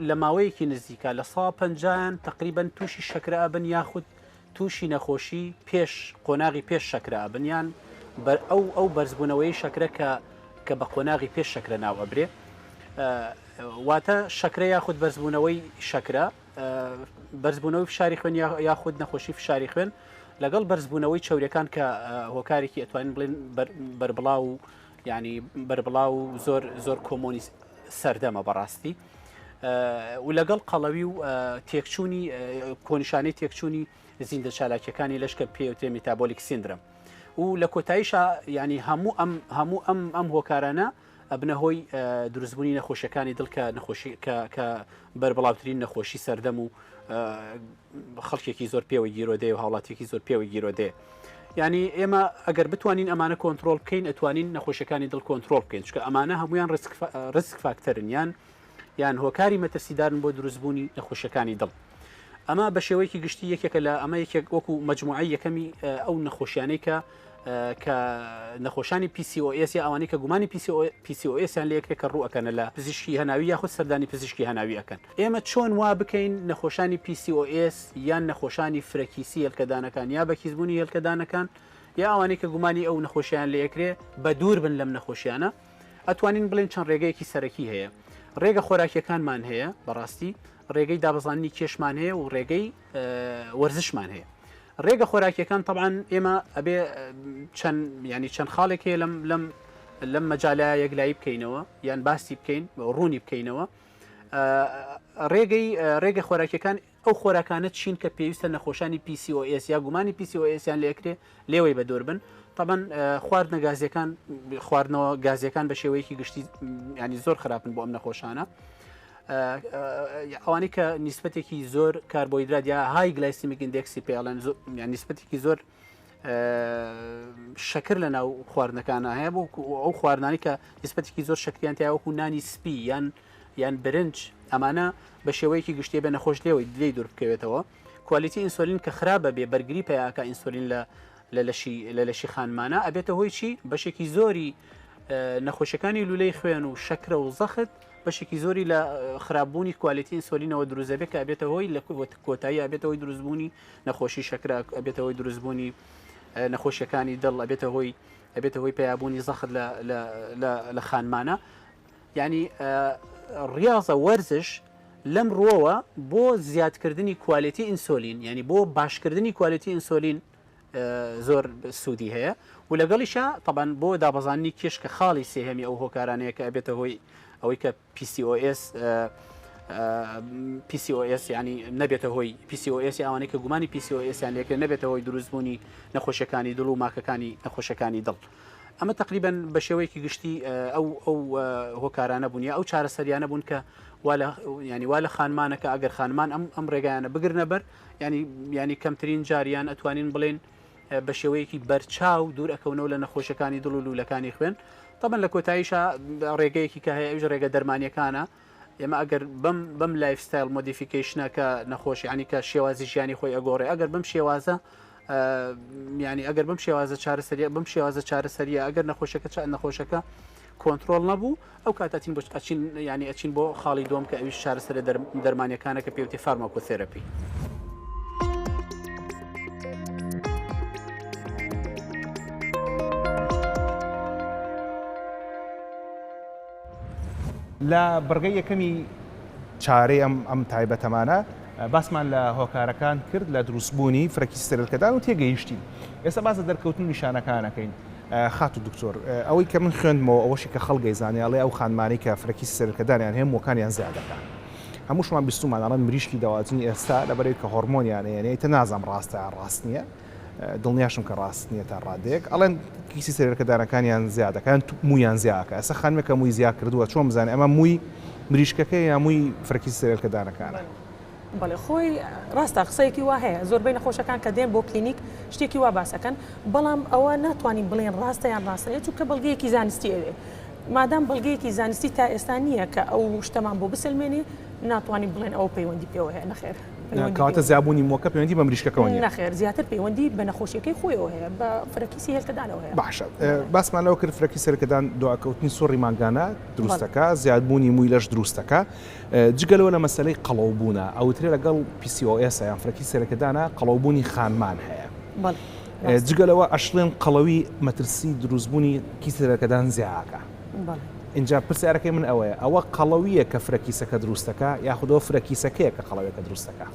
لە ماوەیەکی نزیکە لە سا پەنجایان تقریبن تووشی شەکرە ئەبن یاخود تووشی نەخۆشی پێش قۆناغی پێش شەکرە ئەبن یان بەر ئەو ئەو بەرزبوونەوەی شەکرە کە کە بە قۆناغی پێش شەکرە ناو ئەبرێ واتە شەکرە یاخود بەرزبوونەوەی شەکرە بەرزبوونەوەی فشاری خوێن یاخود نەخۆشی فشاری خوێن لەگەڵ بەرزبوونەوەی چوریەکان کە هۆکارێکی ئەتوانین بڵێن بەربڵاو و ینی بەربڵاو و زۆر زۆر common ی سەردەمە بەڕاستی و لەگەڵ قەڵەوی و تێکچوونی کۆنیشانەی تێکچوونی زیندە چالاکیەکانی لەش کە پێوترێ metabolic syndrome و لە کۆتاییشا ینی هەموو ئەم هەموو ئەم ئەم هۆکارانە ئەبنە هۆی دروستبوونی نەخۆشیەکانی دڵ کە نەخۆشی کە بەربڵاوترین نەخۆشی سەردەم و خەڵکێکی زۆر پێوە گیرۆدەیە و هاوڵاتیەکی زۆر پێوە گیرۆدەیە. ینی ئێمە ئەگەر بتوانین ئەمانە کۆنترۆل بکەین ئەتوانین نەخۆشیەکانی دڵ کۆنترۆل بکەین چکە ئەمانە هەمویان risk factor ن یان یان هۆکاری مەترسیدارن بۆ دروستبوونی نەخۆشیەکانی دڵ. ئەمە بە شێوەیەکی گشتی یەکێکە لە ئەمە یەکێک وەکو مجموعی یەکەمی ئەو نەخۆشیانەی کە کە نەخۆشانی PCOS یا ئەوانەی کە گومانی PCOS یان لێکرێت کە ڕوو ئەکەنە لە پزیشکی هەناوی یاخود سەردانی پزیشکی هەناوی ئەکەن. ئێمە چۆن وا بکەین نەخۆشانی PCOS یان نەخۆشانی فرەکیسی هێلکەدانەکان یا بەکیسبوونی هێلکەدانەکان یا ئەوانەی کە گومانی ئەو نەخۆشیان لێکرێ بە دوور بن لەم نەخۆشیانە ئەتوانین بڵێن چەند ڕێگەیەکی سەرەکی هەیە ڕێگە خۆراکیەکانمان هەیە بەڕاستی ڕێگەی دابەزاندنی کێشمان هەیە و ڕێگەی وەرزشمان هەیە ڕێگە خۆراکیەکان طبعاان ئێمە ئەبێ چەند ینی چەند خاڵێک هەیە لەم لەم لەم مەجالە یەکلایی بکەینەوە یان باسی بکەین ڕوونی بکەینەوە ڕێگەی ڕێگە خۆراکیەکان ئەو خۆراکانە چین کە پێویستە نەخۆشانی PCOS یا گومانی PCOS یان لێکرێ لێوەی بە دوور بن طبعا خواردنە گازیەکان خواردنەوە گازیەکان بە شێوەیەکی گشتی ینی زۆر خراپن بۆ ئەم نەخۆشانە ئەوانەی کە نیسبەتێکی زۆر کاربۆیدرات یا high glycemic index ی پێڵێن یان نیسبەتێکی زۆر شەکر لە ناو خواردنەکانە هەیە بۆ ئەو خواردنانی کە نیسبەتێکی زۆر شەکریان تیا وەکو نانی سپی یان یان برنج ئەمانە بە شێوەیەکی گشتی بە نەخۆش لێوەی لێی دوور بکەوێتەوە quality ئینسۆلین کە خراپە بێ بەرگری پیاکە ئینسۆلین لە لە لەشی لە لەشی خانمانە ئەبێتە هۆی چی بەشێکی زۆری نەخۆشیەکانی لولەی خوێن و شەکرە و زەخت بەشێکی زۆری لە خراپبوونی quality ئینسۆلینەوە دروست دەبێت کە ئەبێتە هۆی لە کۆتایی ئەبێتە هۆی دروستبوونی نەخۆشی شەکرە ئەبێتە هۆی دروستبوونی نەخۆشیەکانی دڵ ئەبێتە هۆی ئەبێتە هۆی پیابوونی زەخت لە خانمانە یعنی ڕاضە وەرزش لەم ڕووەوە بۆ زیادکردنی quality ئینسۆلین ینی بۆ باشکردنی quality ئینسۆلین زۆر سوودی هەیە و لەگەڵیشا تەبعەن بۆ دابەزاندنی کێش کە خاڵی سێهەمی ئەو هۆکارانەیە کە ئەبێتە هۆی ئەوەی کە PCOS PCOS ینی نەبێتە هۆی PCOS ئەوانەی کە گومانی PCOS یان لێکرێ نەبێتە هۆی دروستبوونی نەخۆشیەکانی دڵ و ماکەکانی نەخۆشیەکانی دڵ. ئەمە تقریبا بە شێوەیەکی گشتی ئەو ئەو هۆکارانە بوون یا ئەو چارەسەریانە بوون کە وا لە ینی وا لە خانمانەکە ئەگەر خانمان ئەم ئەم ڕێگایانە بگرنە بەر ینی ینی کەمترین جاریان ئەتوانین بڵێن بە شێوەیەکی بەرچاو دوور ئەکەونەوە لە نەخۆشیەکانی دڵ و لوولەکانی خوێن تەبەن لە کۆتاییشا ڕێگەیەکی کە هەیە ئەویش ڕێگە دەرمانیەکانە ئێمە ئەگەر بەم بەم lifestyle modification ە کە نەخۆش ینی کە شێوازی ژیانی خۆی ئەگۆڕێ ئەگەر بەم شێوازە ینی ئەگەر بەم شێوازە چارەسەریە بەم شێوازە چارەسەریە ئەگەر نەخۆشەکە چ نەخۆشەکە کۆنترۆڵ نەبوو ئەو کاتە ئەچین بۆ ئەچین یانی ئەچین بۆ خاڵی دووەم کە ئەویش چارەسەرە دەرمانیەکانە کە پێوتی pharmacotherapy. لە بڕگەی یەکەمی چارەی ئەم ئەم تایبەتەمانە باسمان لە هۆکارەکان کرد لە دروستبوونی فرەکیسی سەرێلکەدان و تێگەیشتین ئێستا باس لە دەرکەوتن و نیشانەکانەکەین خاتوو دکتۆر ئەوەی کە من خوێندمەوە ئەوەشی کە خەڵک ئەیزانێ ئەڵێ ئەو خانمانەی کە فرەکیسی سەرێلکەدانیان هەیە مووەکانیان زیاد دەکا هەمووشمان بیستومان ئەڵێن مریشکی دەواجنی ئێستا لەبەرەوەی کە هۆرمۆنیان هەیە ئیتر نازانم ڕاستە یان ڕاست نییە دڵنیاشم کە ڕاست نییە تا ڕادەیەک ئەڵێن کیسی سەرێلکەدانەکانیان زیاد دەکا یان موویان زیاد ئەکا ئێستا خانمێک کە مووی زیاد کردووە چۆن بزانێ ئەمە مووی مریشکەکەیە یان مووی فرەکیسی سەرێلکەدانەکانە؟ بەڵێ خۆی ڕاستە قسەیەکی وا هەیە زۆربەی نەخۆشەکان کە دێن بۆ کلینیک شتێکی وا باسەکەن بەڵام ئەوە ناتوانین بڵێن ڕاستە یان ڕاست نیە چونکە بەڵگەیەکی زانستی ئەوێ مادام بەڵگەیەکی زانستی تا ئێستا نییە کە ئەو شتەمان بۆ بسەلمێنێ ناتوانین بڵێن ئەوە پەیوەندی پێوە هەیە نەخێر کەواتە زیابوونی مووەکە پەیوەندی بە مریشکەکەەوە نییە نەخێر زیاتر پەیوەندی بە نەخۆشیەکەی خۆیەوە هەیە بە فرەکیسی هێلکەدانەوە هەیە باشە باسمان لەوە کرد فرەکیسی هێلکەدان دواکەوتنی سوڕی مانگانە دروستەکە زیادبوونی مووی لەش دروستەکە جگە لەوە لە مەسەلەی قەڵەوبوونە ئەوترێ لەگەڵ PCOS یان فرەکی سەرەکەدانە قەڵەوبوونی خانمان هەیە. جگە لەوە ئەشڵێن قەڵەوی مەترسی دروستبوونی کیسی سەرەکەدان زیاکە. ئینجا پرسیارەکەی من ئەوەیە ئەوە قەڵەویە کە فرە کیسەکە دروستەکە یاخود ئەوە فرە کیسەکەیە کە قەڵەویەکە دروستەکە؟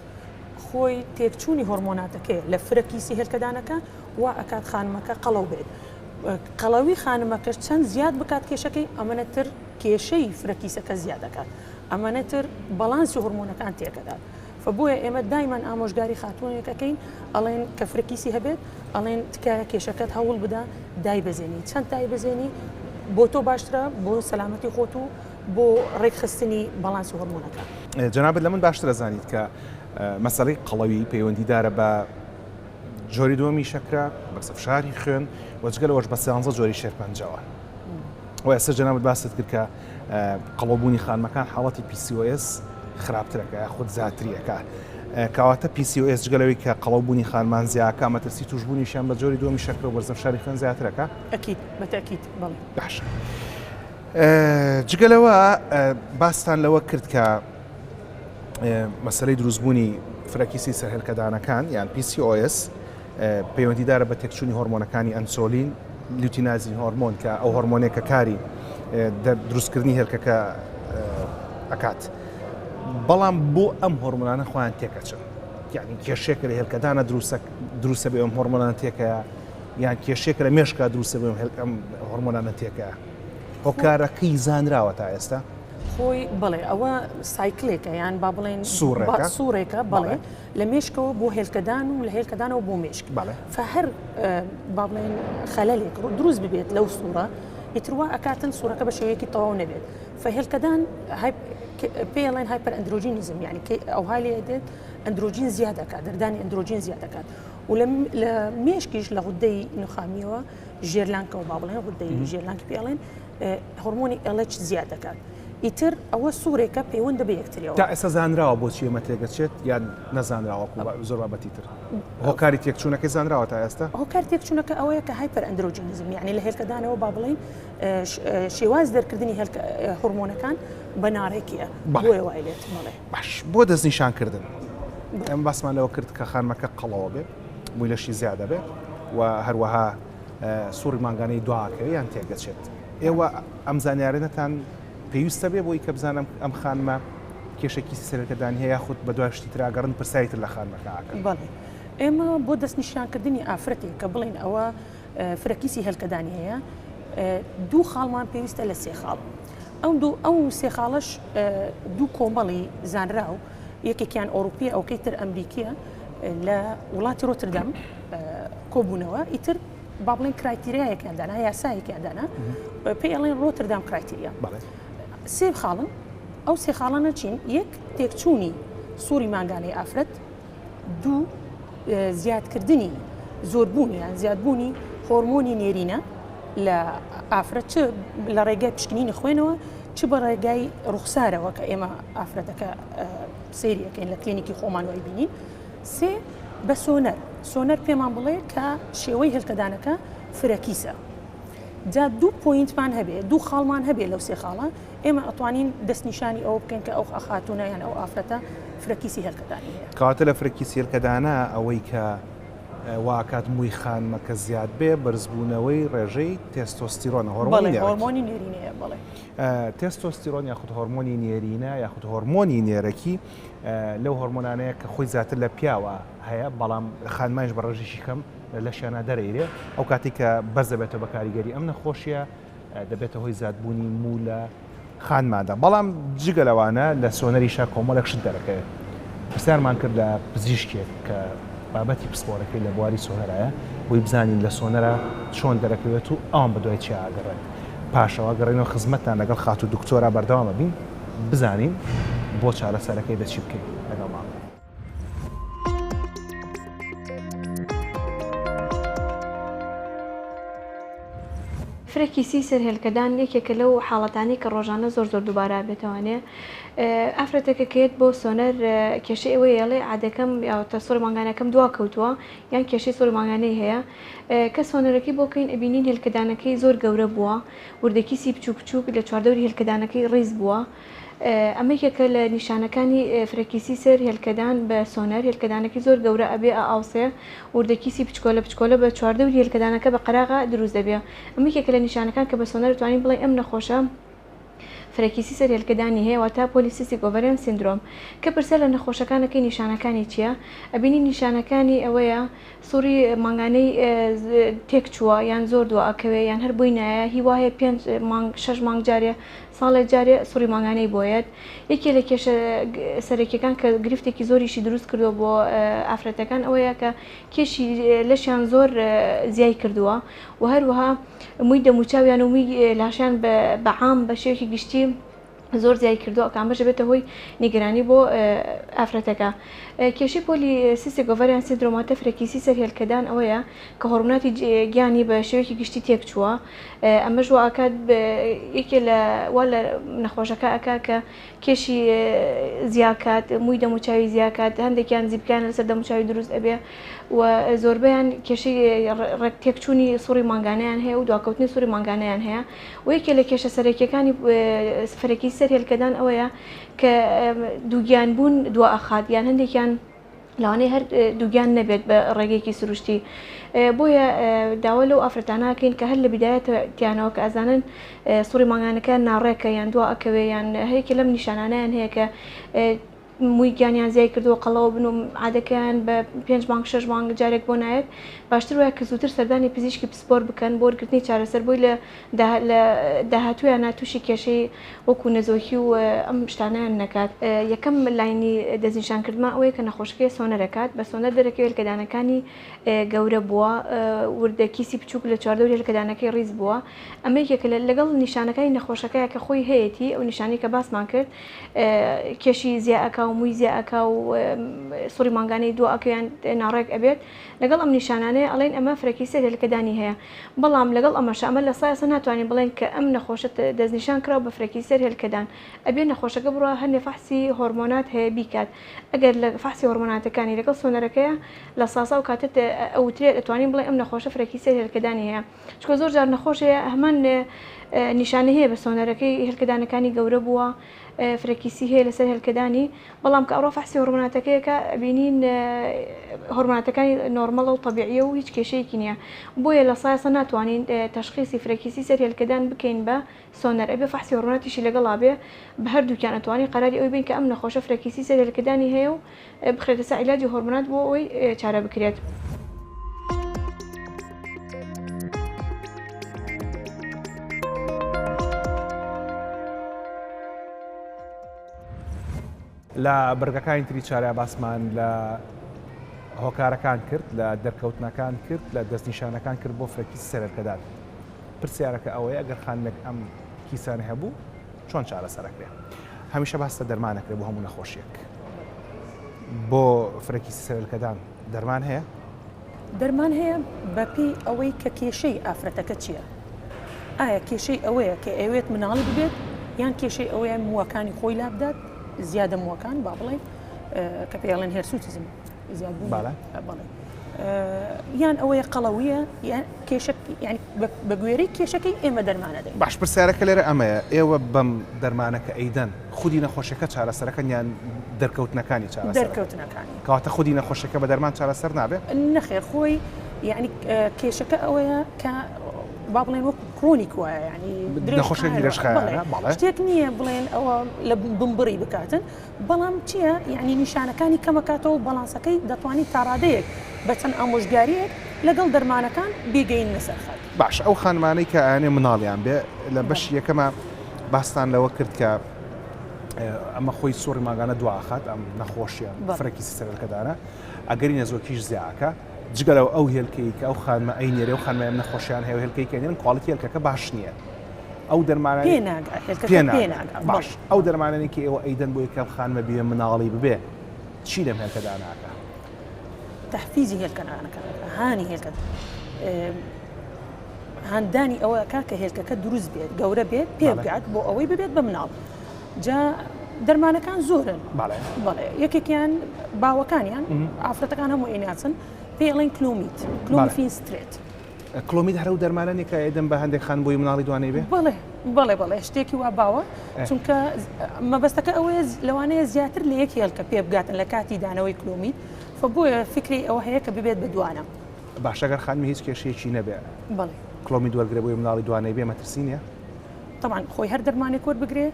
خۆی تێکچوونی هۆرمۆناتەکەیە لە فرە کیسی هێلکەدانەکە وا ئەکات خانمەکە قەڵەو بێت. قەڵەوی خانمەکەش چەند زیاد بکات کێشەکەی ئەمەنە تر کێشەی فرە کیسەکە زیاد ئەکات ئەمەنە تر بەڵانسی هۆرمۆنەکان تێکەدات فە بۆیە ئێمە دایمان ئامۆژگاری خاتوونێک ئەکەین ئەڵێن کە فرە کیسی هەبێت ئەڵێن تکایە کێشەکەت هەوڵ بدە دایبەزێنی چەند دایبەزێنی بۆ تۆ باشترە بۆ سەلامەتی خۆت و بۆ ڕێکخستنی بەڵانسی هۆرمۆنەکان. جەنابت لە من باشتر ئەزانیت کە مەسەلەی قەڵەوی پەیوەندیدارە بە جۆری دووەمی شەکرە، بەرزە فشاری خوێن و جگە لەوەش بە سیانزە جۆری شێرپەنجەوە. و ئێستا جەنابت باست کرد کە قەڵەوبوونی خانمەکان حاڵەتی PCOS. خراپترەکە یاخود زیاتریەکە. کەواتە PCOS جگە لەوەی کە قەڵەوبوونی خانمان زیاکە مەترسی توشبوونیشیان بە جۆری دووەمی شەکرە و بەرزەفشاری خوێن زیاترەکە؟ ئەکید بەتەکید بەڵێ. باشە جگە لەوە باستان لەوە کرد کە مەسەلەی دروستبوونی فرەکیسی سەرهێلکەدانەکان یان PCOS پەیوەندیدارە بە تێکچوونی هۆرمۆنەکانی ئەنسۆلین، luteinizing hormone کە ئەو هۆرمۆنێک کە کاری دروستکردنی هێلکەکە ئەکات. بەڵام بۆ ئەم هۆرمۆنانە خۆیان تێکەچن یعنی کێشێکە لە هێلکەدانە دروستە بێ ئەم هۆرمۆنانە تێکەیە یان کێشێکە لە مێشکا دروستە بێ ئەم هۆرمۆنانە تێکەیە هۆکارەکەی زانراوە تا ئێستا؟ خۆی بەڵێ ئەوە cycle ێکە یان با بڵێن سوڕێکە سوڕێکە بەڵێ لە مێشکەوە بۆ هێلکەدان و لە هێلکەدانەوە بۆ مێشک فهەر با بڵێن خەلەلێک دروست ببێت لەو سوڕە ئیتر وا ئەکاتن سوڕەکە بە شێوەیەکی تەواو نەبێت فهێلکەدان پێڵێن hyperandrogenism یعنی ئەوها لێ دێت ئەندرۆجین زیاد دەکات دەردانی ئەندرۆجین زیاد دەکات و لە مێشکیش لە غودەی نوخامیەوە ژێرلانکەوە با بڵێن غودەی ژێرلانکی پێڵێن هۆرمۆنی LH زیاد دەکات ئیتر ئەوە سوورێکە پەیوەندە بە یەکتریەوە. تا ئێستا زانراوە بۆچی ئەمە تێکەچێت یان نەزانراوە وەکو زۆر بابەتی تر؟ هۆکاری تێکچوونەکەی زانراوە تا ئێستا؟ هۆکاری تێکچوونەکە ئەوەیە کە hyperandrogenism یعنی لە هێلکەدانەوە با بڵێین شێواز دەرکردنی هێلکە هۆرمۆنەکان بە ناڕێکیە بۆیە وای لێت بەڵێ. باش بۆ دەستنیشانکردن ئێمە باسمان لەوە کرد کە خانمەکە قەڵەوە بێ مووی لەشی زیادە بێ و هەروەها سوڕی مانگانەی دواکەوێ یان تێکدەچێت. ئێوە ئەم زانیارانەتان پێویستە بێ بۆی کە بزانم ئەم خانمە کێشە کیسی سەرەکەدان هەیە یاخود بە دوای شتی ترا گەڕن پرسیاری تر لە خانمەکە ئەکەن؟ بەڵێ ئێمە بۆ دەستنیشانکردنی ئافرەتێک کە بڵێین ئەوە فرە کیسی هێلکەدانی هەیە دوو خاڵمان پێویستە لە سێ خاڵ ئەو دوو ئەو سێ خاڵەش دوو کۆمەڵی زانراو یەکێکیان ئەوروپیە ئەوکەی تر ئەمریکیە لە وڵاتی ڕۆتردەم کۆبوونەوە ئیتر با بڵێن criteria یەکیان دانا یاسایەکیان دانا پێی ئەڵێن Rotterdam criteria سێ خاڵن ئەو سێ خاڵانە چین یەک تێکچوونی سووری مانگانەی ئافرەت دوو زیادکردنی زۆربوونی یان زیادبوونی هۆرمۆنی نێرینە لە ئافرەت چ لە ڕێگای پشکنینی خوێنەوە چ بە ڕێگای ڕوخسارەوە کە ئێمە ئافرەتەکە سەیری ئەکەین لە کلینیکی خۆمان وای بینین سێ بە سۆنەر سۆنەر پێمان بڵێ کە شێوەی هێلکەدانەکە فرەکیسە جا دوو point مان هەبێ دوو خاڵمان هەبێ لەو سێ خاڵە ئێمە ئەتوانین دەستنیشانی ئەوە بکەین کە ئەو خاتوونە یان ئەو ئافرەتە فرەکیسی هێلکەدانی هەیە. کەواتە لە فرەکیسی هێلکەدانە ئەوەی کە واکات مووی خانمەکە زیاد بێ بەرزبوونەوەی ڕێژەی تێستۆستیرۆنە هۆرمۆنی نێرەکی. هۆرمۆنی نێرینەیە بەڵێ. تێستۆستیرۆن یاخود هۆرمۆنی نێرینە یاخود هۆرمۆنی نێرەکی لەو هۆرمۆنانەیە کە خۆی زیاتر لە پیاوە هەیە بەڵام خانمانیش بە ڕێژەیەکی کەم لە لەشیانە دەرەیرێ ئەو کاتێک کە بەرز دەبێتەوە بە کاریگەری ئەم نەخۆشیە دەبێتە هۆی زیادبوونی موو لە خانماندا بەڵام جگە لەوانە لە سۆنەریشا کۆمەڵێک شت دەرەکەوێت پرسیارمان کرد لە پزیشکێک کە بابەتی پسپۆرەکەی لە بواری سۆنەرایە بۆی بزانین لە سۆنەرا چۆن دەرەکەوێت و ئەوان بەدوای چیا ئەگەڕێن پاشەوە گەڕێنەوە خزمەتتان لەگەڵ خاتوو دکتۆرا بەردەوام ئەبین بزانین بۆ چارەسەرەکەی بە چی بکەین لەگەڵمان بن. فرە کیسی سەر هێلکەدان یەکێکە لەو حاڵەتانەی کە ڕۆژانە زۆر زۆر دووبارە ئەبێتەوانێ ئافرەتەکە کە یەت بۆ سۆنەر کێشەی ئەوەیە ئەڵێ عادەکەم یاوەتە سوڕی مانگانەکەم دوا کەوتووە یان کێشەی سوڕی مانگانەی هەیە کە سۆنەرەکەی بۆ کەین ئەبینین هێلکەدانەکەی زۆر گەورە بووە وردە کیسی بچووک بچووک لە چواردەوری هێلکەدانەکەی ڕیز بووە ئەمە یەکێکە لە نیشانەکانی فرەکیسی سەر هێلکەدان بە سۆنەر، هێلکەدانەکەی زۆر گەورە ئەبێ ئائاوسێ، وردە کیسی بچکۆلە بچکۆلە بە چواردەوری هێلکەدانەکە بە قەراغا دروست دەبێ. ئەمە یەکێکە لە نیشانەکان کە بە سۆنەر دەتوانین بڵێین ئەم نەخۆشە فرەکیسی سەر هێلکەدانی هەیە واتە polycystic ovarian syndrome. کە پرسیار لە نەخۆشەکان ئەکەی نیشانەکانی چییە؟ ئەبینین نیشانەکانی ئەوەیە سوڕی مانگانەی تێک چووە یان زۆر دوا ئەکەوێ یان هەر بۆی نایە هیوا هەیە پێنج مانگ شەش مانگ جارێ ساڵێ جارێ سوڕی مانگانەی بۆیەت یەکێ لە کێشە سەرەکیەکان کە گرفتێکی زۆریشی دروست کردووە بۆ ئافرەتەکان ئەوەیە کە کێشی لەشیان زۆر زیای کردووە و هەروەها مووی دەموچاویان و مووی لاشیان بە عام بە شێوەیەکی گشتی. زۆر زیای کردووە کە ئەمەش دەبێتە هۆی نیگەرانی بۆ ئافرەتەکە. کێشەی polycystic ovarian syndrome واتە فرەکیسی سەر هێلکەدان ئەوەیە کە هۆرمۆناتی گیانی بە شێوەیەکی گشتی تێکچووە ئەمەش وا ئەکات یەکێ لە وا لە نەخۆشەکە ئەکا کە کێشی زیاکات مووی دەموچاوی زیاکات هەندێکیان زیپکیان لەسەر دەموچاوی دروست ئەبێ و زۆربەیان کێشەی ڕێک تێکچوونی سوڕی مانگانەیان هەیە و دواکەوتنی سوڕی مانگانەیان هەیە و یەکێ لە کێشە سەرەکیەکانی فرەکی سەر هێلکەدان ئەوەیە کە دووگیان بوون دوا ئەخات یان هەندێکیان لەوانەیە هەر دووگیان نەبێت بە ڕێگەیەکی سروشتی بۆیە داوا لەو ئافرەتانەکەین کە هەر لە بیدایەتیانەوە کە ئەزانن سوڕی مانگانەکەیان ناڕێکە یان دوا ئەکەوێ یان هەیەکێ لەم نیشانانیان هەیە کە مووی گیانیان زیای کردووە قەڵەوە بن و عادەکەیان بە پێنج مانگ شەش مانگ جارێک بۆ نایەت باشتر وایە کە زووتر سەردانی پزیشکی پسپۆر بکەن بۆ وەرگرتنی چارەسەر بۆی لە لە داهاتوویانا تووشی کێشەی وەکو نەزۆکی و ئەم شتانەیان نەکات. یەکەم line ی دەستنیشانکردمان ئەوەیە کە نەخۆشەکەی سۆنەر ئەکات، بە سۆنەر دەرەکەوێت هێلکەدانەکانی گەورە بووە، وردە کیسی بچووک لە چواردەوری هێلکەدانەکەی ڕیز بووە، ئەمە یەکێکە لە لەگەڵ نیشانەکانی نەخۆشەکەیە کە خۆی هەیەتی، ئەو نیشانەی کە باسمان کرد کێشی زیا ئەکا و مووی زیا ئەکا و سوڕی مانگانەی دوا ئەکەوێ یان ناڕێک ئەبێت، لەگەڵ ئەم نیشانانەیە ئەڵێین ئەمە فرەکیسی هێلکەدانی هەیە. بەڵام لەگەڵ ئەمەشا ئەمە لە سایەسە ناتوانین بڵێین کە ئەم نەخۆشە دەستنیشان کراوە بە فرەکیسی سەر هێلکەدان ئەبێ نەخۆشەکە بڕوا هەندێ فەحسی هۆرمۆنات هەیە بیکات ئەگەر لە فەحسی هۆرمۆناتەکانی لەگەڵ سۆنەرەکەیا لە ساسا ئەو کاتە ئەوترێت ئەتوانین بڵێین ئەم نەخۆشە فرەکیسی سەر هێلکەدانی هەیە چونکە زۆر جار نەخۆش هەیە هەمان نیشانەی هەیە بە سۆنەرەکەی هێلکەدانەکانی گەورە بووە فرەکیسی هەیە لەسەر هێلکەدانی بەڵام کە ئەڕوا فەحسی هۆرمۆناتەکەی ئەکا ئەبینین هۆرمۆناتەکانی نۆرمەڵە و تەبیعیە و هیچ کێشەیەکی نییە بۆیە لە سایەسە ناتوانین تەشخیسی فرەکیسی سەر هێلکەدان بکەین بە سۆنەر ئەبێ فەحسی هۆرمۆناتیشی لەگەڵا بێ بە هەردووکیان ئەتوانین قەراری ئەوی بین کە ئەم نەخۆشە فرەکیسی سەر هێلکەدانی هەیە و بخرێتە سەر عیلاجی هۆرمۆنات بۆ ئەوەی چارە بکرێت. لە بڕگەکانی تری چارە باسمان لە هۆکارەکان کرد لە دەرکەوتنەکان کرد لە دەستنیشانەکان کرد بۆ فرەکیسی سەرەکەدان پرسیارەکە ئەوەیە ئەگەر خانمێک ئەم کیسانە هەبوو چۆن چارەسەرەکرێ هەمیشە باس لە دەرمان ئەکرێ بۆ هەموو نەخۆشیەک بۆ فرەکیسی سەرەکەدان دەرمان هەیە؟ دەرمان هەیە بەپێی ئەوەی کە کێشەی ئافرەتەکە چییە ئایا کێشەی ئەوەیە کە ئەوێت مناڵی ببێت یان کێشەی ئەوەیە مووەکانی خۆی لابدات زیادە مووەکان با بڵێن کە پێڵێن hirsutism زیادبوون بەڵێ یان ئەوەیە قەڵەویە یان کێشە یانی بە گوێرەی کێشەکەی ئێمە دەرمان ئەدەین. باش پرسیارەکە لێرە ئەمەیە ئێوە بەم دەرمانە کە ئەیدەن خودی نەخۆشیەکە چارەسەرەکەن یان دەرکەوتنەکانی چارەسەر؟ دەرکەوتنەکانی. کەواتە خودی نەخۆشیەکە بە دەرمان چارەسەر نابێ؟ نەخێر خۆی یانی کێشەکە ئەوەیە کە با بڵێن وەکو chronic وایە یانی نەخۆشیەکی درێژخایەنە بەڵێ شتێک نییە بڵێن ئەوە لە بنبڕی بکاتن بەڵام چییە یانی نیشانەکانی کەمەکاتەوە و باڵانسەکەی دەتوانین تاڕادەیەک بە چەند ئامۆژگارییەک لەگەڵ دەرمانەکان بیگەیننە سەر خەت. باشە ئەو خانمانەی کە ئەیانێ مناڵیان بێ لە بەشی یەکەما باستان لەوە کرد کە ئەمە خۆی سوڕی مانگانە دوا ئەخات ئەم نەخۆشیە فرە کیسی سەرەکەدانە ئەگەری نەزۆکیش زیاکە جگە لەو ئەو هێلکەی کە ئەو خانمە ئەی نێرێ و خانمە ئەم نەخۆشیان هەیە و هێلکەی کە نێرن quality هێلکەکە باش نییە ئەو دەرمانە پێ ناگا هێلکەکە پێ ناگا باش ئەو دەرمانەی کە ئێوە ئەیدەن بۆی کەم خانمە بێ مناڵی ببێ چی لەم هێلکەدا ناکا؟ تەحفیزی هێلکەنانەکە هانی هێلکە هاندانی ئەوە ئەکا کە هێلکەکە دروست بێت گەورە بێت پێ بگات بۆ ئەوەی ببێت بە مناڵ جا دەرمانەکان زۆرن بەڵێ یەکێکیان باوەکانیان ئافرەتەکان هەموو ئەیناسن پێی ئەڵێن Clomid clomiphene citrate Clomid هەر ئەو دەرمانە نیە کە ئەیدەن بە هەندێک خانم بۆی مناڵی دوانەی بێ؟ بەڵێ بەڵێ بەڵێ شتێکی وا باوە چونکە مەبەستەکە ئەوەیە لەوانەیە زیاتر لە یەک هێلکە پێ بگاتن لە کاتی دانەوەی Clomid فە بۆیە فکری ئەوە هەیە کە ببێت بە دوانە. باشە گەر خانمی هیچ کێشەیەکی نەبێ بەڵێ Clomid وەرگرێ بۆی مناڵی دوانەی بێ مەترسی نیە؟ تەبعەن خۆی هەر دەرمانێک وەربگرێ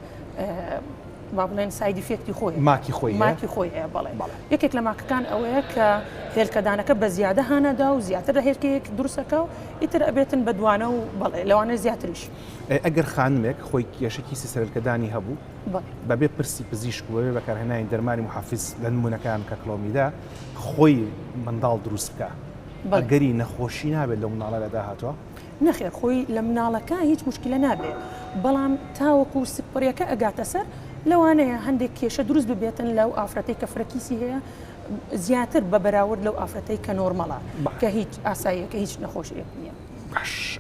با بڵێن side effect ی خۆی ماکی خۆی ماکی خۆی هەیە بەڵێ یەکێک لە ماکەکان ئەوەیە کە هێلکەدانەکە بە زیادە هانەدا و زیاتر لە هێلکەیەک دروستەکە و ئیتر ئەبێتن بە دوانە و بەڵێ لەوانە زیاتریش. ئەگەر خانمێک خۆی کێشە کیسی سەرهێلکەدانی هەبوو بەبێ پرسی پزیشک و بەبێ بەکارهێنانی دەرمانی محەفیز لە نمونەکان کە Clomid ە خۆی منداڵ دروست بکە ئەگەری نەخۆشی نابێت لەو مناڵە لە داهاتوە؟ نەخێر خۆی لە مناڵەکە هیچ موشکیلە نابێ بەڵام تاوەکو سکپڕیەکە ئەگاتە سەر لەوانەیە هەندێک کێشە دروست ببێتن لەو ئافرەتەی کە فرەکیسی هەیە زیاتر بە بەراورد لەو ئافرەتەی کە نۆرمەڵە کە هیچ ئاساییە کە هیچ نەخۆشیەک نییە. باش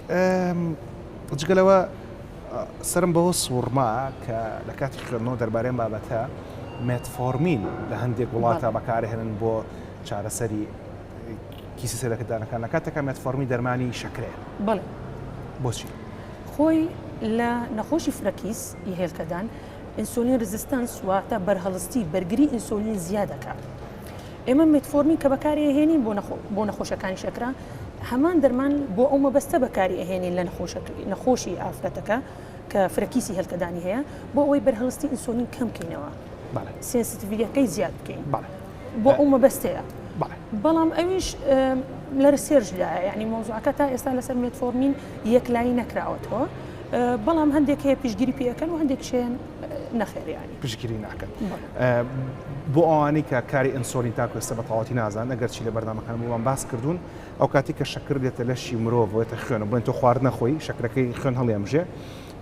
جگە لەوە سەرم بەوە سوڕما کە لە کاتی خوێندنەوە دەربارەی ئەم بابەتە مێتفۆرمین لە هەندێک وڵاتە بەکارهێنن بۆ چارەسەری کیسی سەرەکەدانەکان لە کاتێکا مێتفۆرمین دەرمانی شەکرەیە. بەڵێ. بۆچی؟ خۆی لە نەخۆشی فرەکیس ی هێلکەدان insulin resistance واتە بەرهەڵستی بەرگری ئینسۆلین زیاد ئەکات. ئێمە مێتفۆرمین کە بەکاری ئەهێنین بۆ بۆ نەخۆشەکانی شەکرە هەمان دەرمان بۆ ئەو مەبەستە بەکاری ئەهێنین لە نەخۆشی ئافرەتەکە کە فرەکیسی هێلکەدانی هەیە بۆ ئەوەی بەرهەڵستی ئینسۆلین کەم کەینەوە sensitivity ەکەی زیاد بکەین بۆ ئەو مەبەستەیە بەڵام ئەویش لە research دایە یعنی مەوزوعەکە تا ئێستا لەسەر مێتفۆرمین یەکلایی نەکراوەتەوە بەڵام هەندێک هەیە پشتگیری پێەکەن و هەندێک شێن نەخێر یانی. پشتگیری ناکەن. بۆ ئەوانەی کە کاری ئەنسۆلین تاکو ئێستا بە تەواوەتی نازانن ئەگەرچی لە بەرنامەکان بۆمان باس کردوون ئەو کاتێک کە شەکر دێتە لەشی مرۆڤ وێتە خوێن بڵێن تۆ خواردن نەخۆی شەکرەکەی خوێن هەڵیەمژێ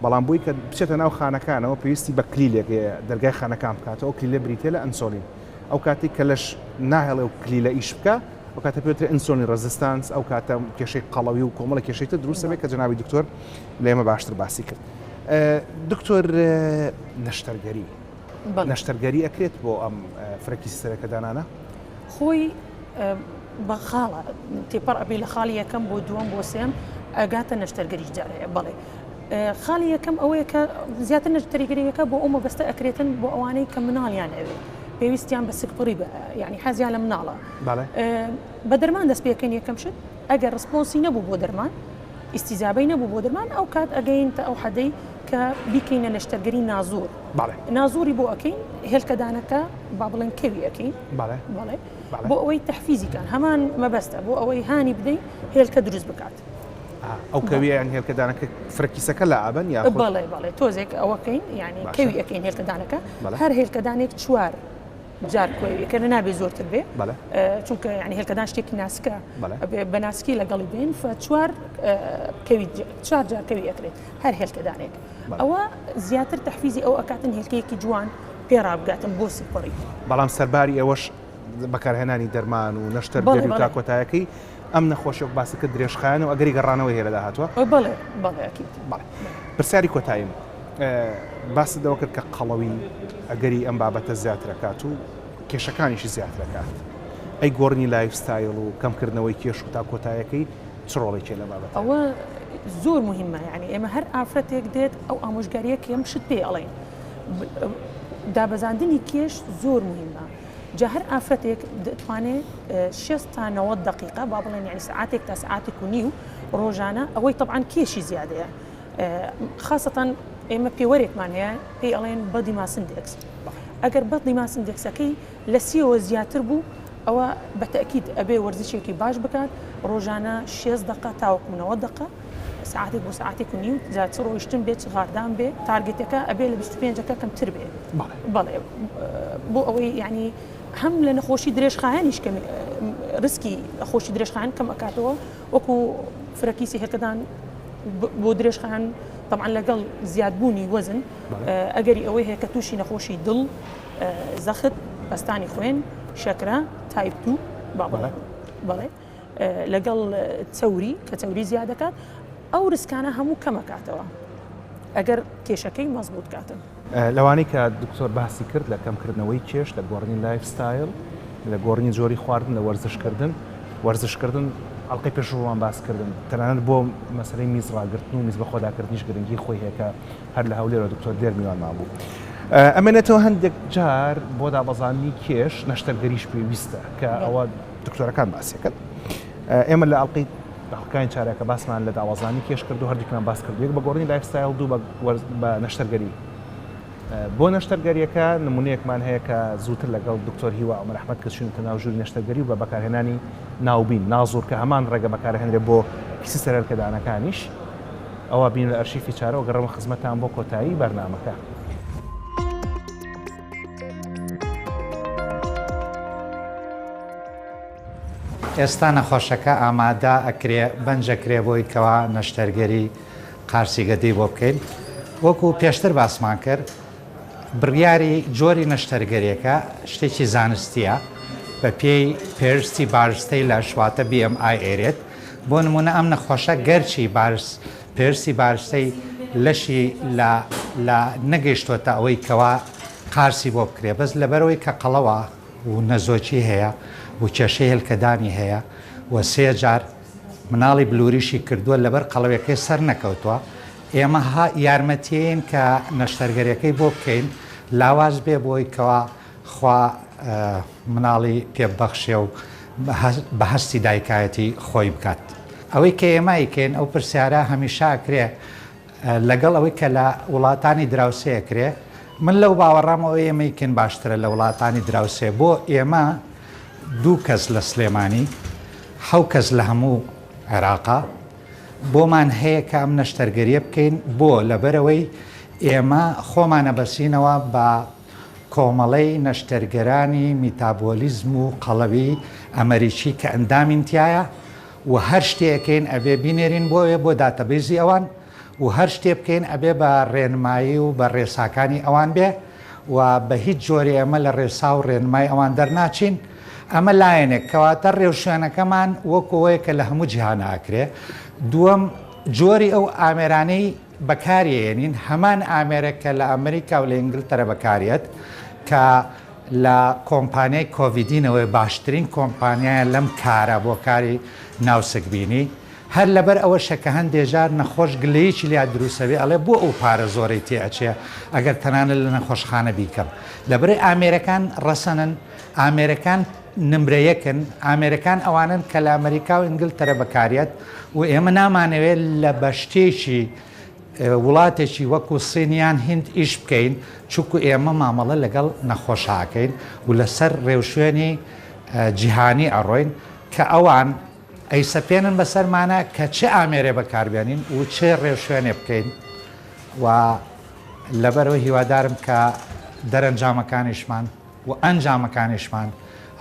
بەڵام بۆی کە بچێتە ناو خانەکانەوە پێویستی بە کلیلێک هەیە دەرگای خانەکان بکاتەوە ئەو کلیلە بریتیە لە ئەنسۆلین ئەو کاتێک کە لەش ناهێڵێ و کلیلە ئیش بکە ئەو کاتە پێوترێ insulin resistance ئەو کاتە کێشەی قەڵەوی و کۆمەڵە کێشەی تر دروست دەبێت کە جەنابی دکتۆر لە ئێمە باشتر باسی کرد. دکتۆر نەشتەرگەری نەشتەرگەری ئەکرێت بۆ ئەم فرەکیسی سەرەکە دانانە؟ خۆی بە خاڵە تێپەڕ ئەبێ لە خاڵی یەکەم بۆ دووەم بۆ سێم ئەگاتە نەشتەرگەریش جار هەیە بەڵێ خاڵی یەکەم ئەوەیە کە زیاتر نەشتەرگەریەکە بۆ ئەو مەبەستە ئەکرێتن بۆ ئەوانەی کە مناڵیان ئەوێ پێویستیان بە سکپڕی بە یعنی حەزیان لە مناڵە بە دەرمان دەست پێکەن یەکەم شت ئەگەر response ی نەبوو بۆ دەرمان ئیستیجابەی نەبوو بۆ دەرمان ئەو کات ئەگەین تا ئەو حەدەی کە بیکەینە نەشتەرگەری نازور بەڵێ نازوری بۆ ئەکەین هێلکەدانەکە با بڵێن کەوی ئەکەین بەڵێ بەڵێ بۆ ئەوەی تەحفیزی کان هەمان مەبەستە بۆ ئەوەی هانی بدەین هێلکە دروست بکات. ئەو کەویە یان هێلکەدانەکە فرەکیسەکە لا ئەبەن یاخود؟ بەڵێ بەڵێ تۆزێک ئەوەکەین یعنی کەوی ئەکەین هێلکەدانەکە هەر هێلکەدانێک چوار جار کۆیەکە نابێ زۆرتر بێ چونکە یعنی هێلکەدان شتێکی ناسکە بە ناسکی لەگەڵی بێن چوار کەوی چوار جار کەوی ئەکرێت هەر هێلکەدانێک ئەوە زیاتر تەحفیزی ئەو ئەکاتن هێلکەیەکی جوان پێ ڕابگاتن بۆ سپڕی. بەڵام سەرباری ئەوەش بەکارهێنانی دەرمان و نەشتەرگەری و تا کۆتایەکەی ئەم نەخۆشیە وەک باست کرد درێژخایەنە و ئەگەری گەڕانەوەی هەیە لە داهاتووە؟ بەڵێ بەڵێ ئەکید. بەڵێ پرسیاری کۆتاییم باست لەوە کرد کە قەڵەوی ئەگەری ئەم بابەتە زیاتر ئەکات و کێشەکانیشی زیاتر ئەکات ئەی گۆڕینی lifestyle و کەمکردنەوەی کێش و تا کۆتایەکەی چ ڕۆڵێکی هەیە لەم بابەتە؟ ئەوە زۆر موهیمە یانی ئێمە هەر ئافرەتێک دێت ئەو ئامۆژگاریە کە ئەم شت پێی ئەڵێین دابەزاندنی کێش زۆر موهیمە جا هەر ئافرەتێک دەتوانێ 60 تا 90 دقیقە با بڵێن یعنی سعاتێک تا سعاتێک و نیو ڕۆژانە ئەوەی طبعا کێشی زیادەیە خاصەتەن ئێمە پێوەرێکمان هەیە پێی ئەڵێن body mass index ئەگەر body mass index ەکەی لە سیەوە زیاتر بوو ئەوە بە تەئکید ئەبێ وەرزشێکی باش بکات ڕۆژانە شێست دەقە تاوەکو 90 دەقە سعاتێک بۆ سعاتێک و نیو جا چ ڕۆیشتن بێ چ غاردان بێ target ەکە ئەبێ لە 25ەکە کەمتر بێ بەڵێ بۆ ئەوەی یعنی هەم لە نەخۆشی درێژخایەنیش کەم ڕسکی نەخۆشی درێژخایەن کەم ئەکاتەوە وەکو فرەکیسی هێلکەدان بۆ درێژخایەن طبعا لەگەڵ زیادبوونی وەزن ئەگەری ئەوەی هەیە کە تووشی نەخۆشی دڵ زەخت پەستانی خوێن شەکرە type دوو با بڵێم بەڵێ لەگەڵ چەوری کە چەوری زیاد دەکات ئەو risk انە هەموو کەمەکاتەوە ئەگەر کێشەکەی مەزبوط کاتن. لەوانەی کە دکتۆر باسی کرد لە کەمکردنەوەی کێش، لە گۆڕینی lifestyle، لە گۆڕینی جۆری خواردن، لە وەرزشکردن، وەرزشکردن ئەڵقەی پێشوومان باس کردن تەنانەت بۆ مەسەلەی میز ڕاگرتن و میز بەخۆداکردنیش گرنگی خۆی هەیە کە هەر لە هەولێرەوە دکتۆر دێر میوانمان بوو. ئەمێنێتەوە هەندێک جار بۆ دابەزاندنی کێش نەشتەرگەریش پێویستە کە ئەوە دکتۆرەکان باسیەکەن. ئێمە لە ئەڵقەی ئەڵقەکانی چارەکە باسمان لە دابەزاندنی کێش کرد و هەردووکمان باس کرد یەک بە گۆڕینی lifestyle دوو بە نەشتەرگەری. بۆ نەشتەرگەریەکە نمونەیەکمان هەیە کە زووتر لەگەڵ دکتۆر هیوا عومەر ئەحمەد کە چوینەتە ناو ژووری نەشتەرگەری و بە بەکارهێنانی ناوبین، نازوور، کە هەمان ڕێگە بەکارئەهێنرێت بۆ کیسی سەرهێلکەدانەکانیش، ئەوا بین لە ئەرشیفی چارەوە گەڕێمە خزمەتتان بۆ کۆتایی بەرنامەکە. ئێستا نەخۆشەکە ئامادە ئەکرێ بەنج ئەکرێ بۆی کەوا نەشتەرگەری قارسی گەدەی بۆ بکەین وەکو پێشتر باسمان کرد بڕیاری جۆری نەشتەرگەریەکە شتێکی زانستیە بە پێی پێرستی بارستەی لەش واتە BMI ئێرێت بۆ نمونە ئەم نەخۆشە گەرچی بارس پێرسی بارستەی لەشی لە لە نەگەیشتۆتە ئەوەی کەوا قارسی بۆ بکرێ بەس لەبەرئەوەی کە قەڵەوە و نەزۆکی هەیە و کێشەی هێلکەدانی هەیە و سێ جار مناڵی بلوریشی کردووە لەبەر قەڵەویەکەی سەر نەکەوتووە ئێمە ها یارمەتیەین کە نەشتەرگەریەکەی بۆ بکەین لاواز بێ بۆی کەوا خوا مناڵی پێ ببەخشێ و بە هەستی دایکایەتی خۆی بکات. ئەوەی کە ئێمە ئەیکەین ئەو پرسیارە هەمیشە ئەکرێ لەگەڵ ئەوەی کە لە وڵاتانی دراوسێ ئەکرێ من لەو باوەڕام ئەوەی ئێمە ئەیکەین باشترە لە وڵاتانی دراوسێ بۆ ئێمە دوو کەس لە سلێمانی حەو کەس لە هەموو عێراقا بۆمان هەیە کە ئەم نەشتەرگەریە بکەین بۆ لەبەرئەوەی ئێمە خۆمان ئەبەسینەوە بە کۆمەڵەی نەشتەرگەرانی میتابۆلیزم و قەڵەوی ئەمەریکی کە ئەندامین تیایا و هەر شتێ ئەکەین ئەبێ بینێرین بۆ ئەوێ بۆ database ی ئەوان و هەر شتێ بکەین ئەبێ بە ڕێنمایی و بە ڕێساکانی ئەوان بێ و بە هیچ جۆرێ ئێمە لە ڕێسا و ڕێنمای ئەوان دەرناچین ئەمە لایەنێک کەواتە ڕێوشوێنەکەمان وەکو ئەوەیە کە لە هەموو جیهانا ئەکرێ دووەم جۆری ئەو ئامێرانەی بەکاریەیەنین هەمان ئامێرە کە لە ئەمریکا و لە ئینگلتەرە بەکاریەت کە لە کۆمپانیای کۆڤیدینەوەی باشترین کۆمپانیایە لەم کارە بۆ کاری ناوسکبینی هەر لەبەر ئەوەشە کە هەندێ جار نەخۆش گلەیەکی لیا دروستەبێ ئەڵێ بۆ ئەو پارە زۆرەی تێ ئەچێ ئەگەر تەنانەت لە نەخۆشخانە بیکەم لەبەرئ ئامێرەکان ڕەسەنن ئامێرەکان نمرە یەکن، ئامێرەکان ئەوانەن کە لە ئەمەریکا و ئینگلتەرە بەکاریەت و ئێمە نامانەوێت لە بە شتێکی وڵاتێکی وەکو سین یان هیند ئیش بکەین چونکو ئێمە مامەڵە لەگەڵ نەخۆشا ئەکەین و لەسەر ڕێوشوێنی جیهانی ئەڕۆین کە ئەوان ئەیسەپێنن بەسەرمانە کە چ ئامێرێ بەکاربێنین و چ ڕێوشوێنێ بکەین و لەبەرئەوە هیوادارم کە دەرەنجامەکانیشمان و ئەنجامەکانیشمان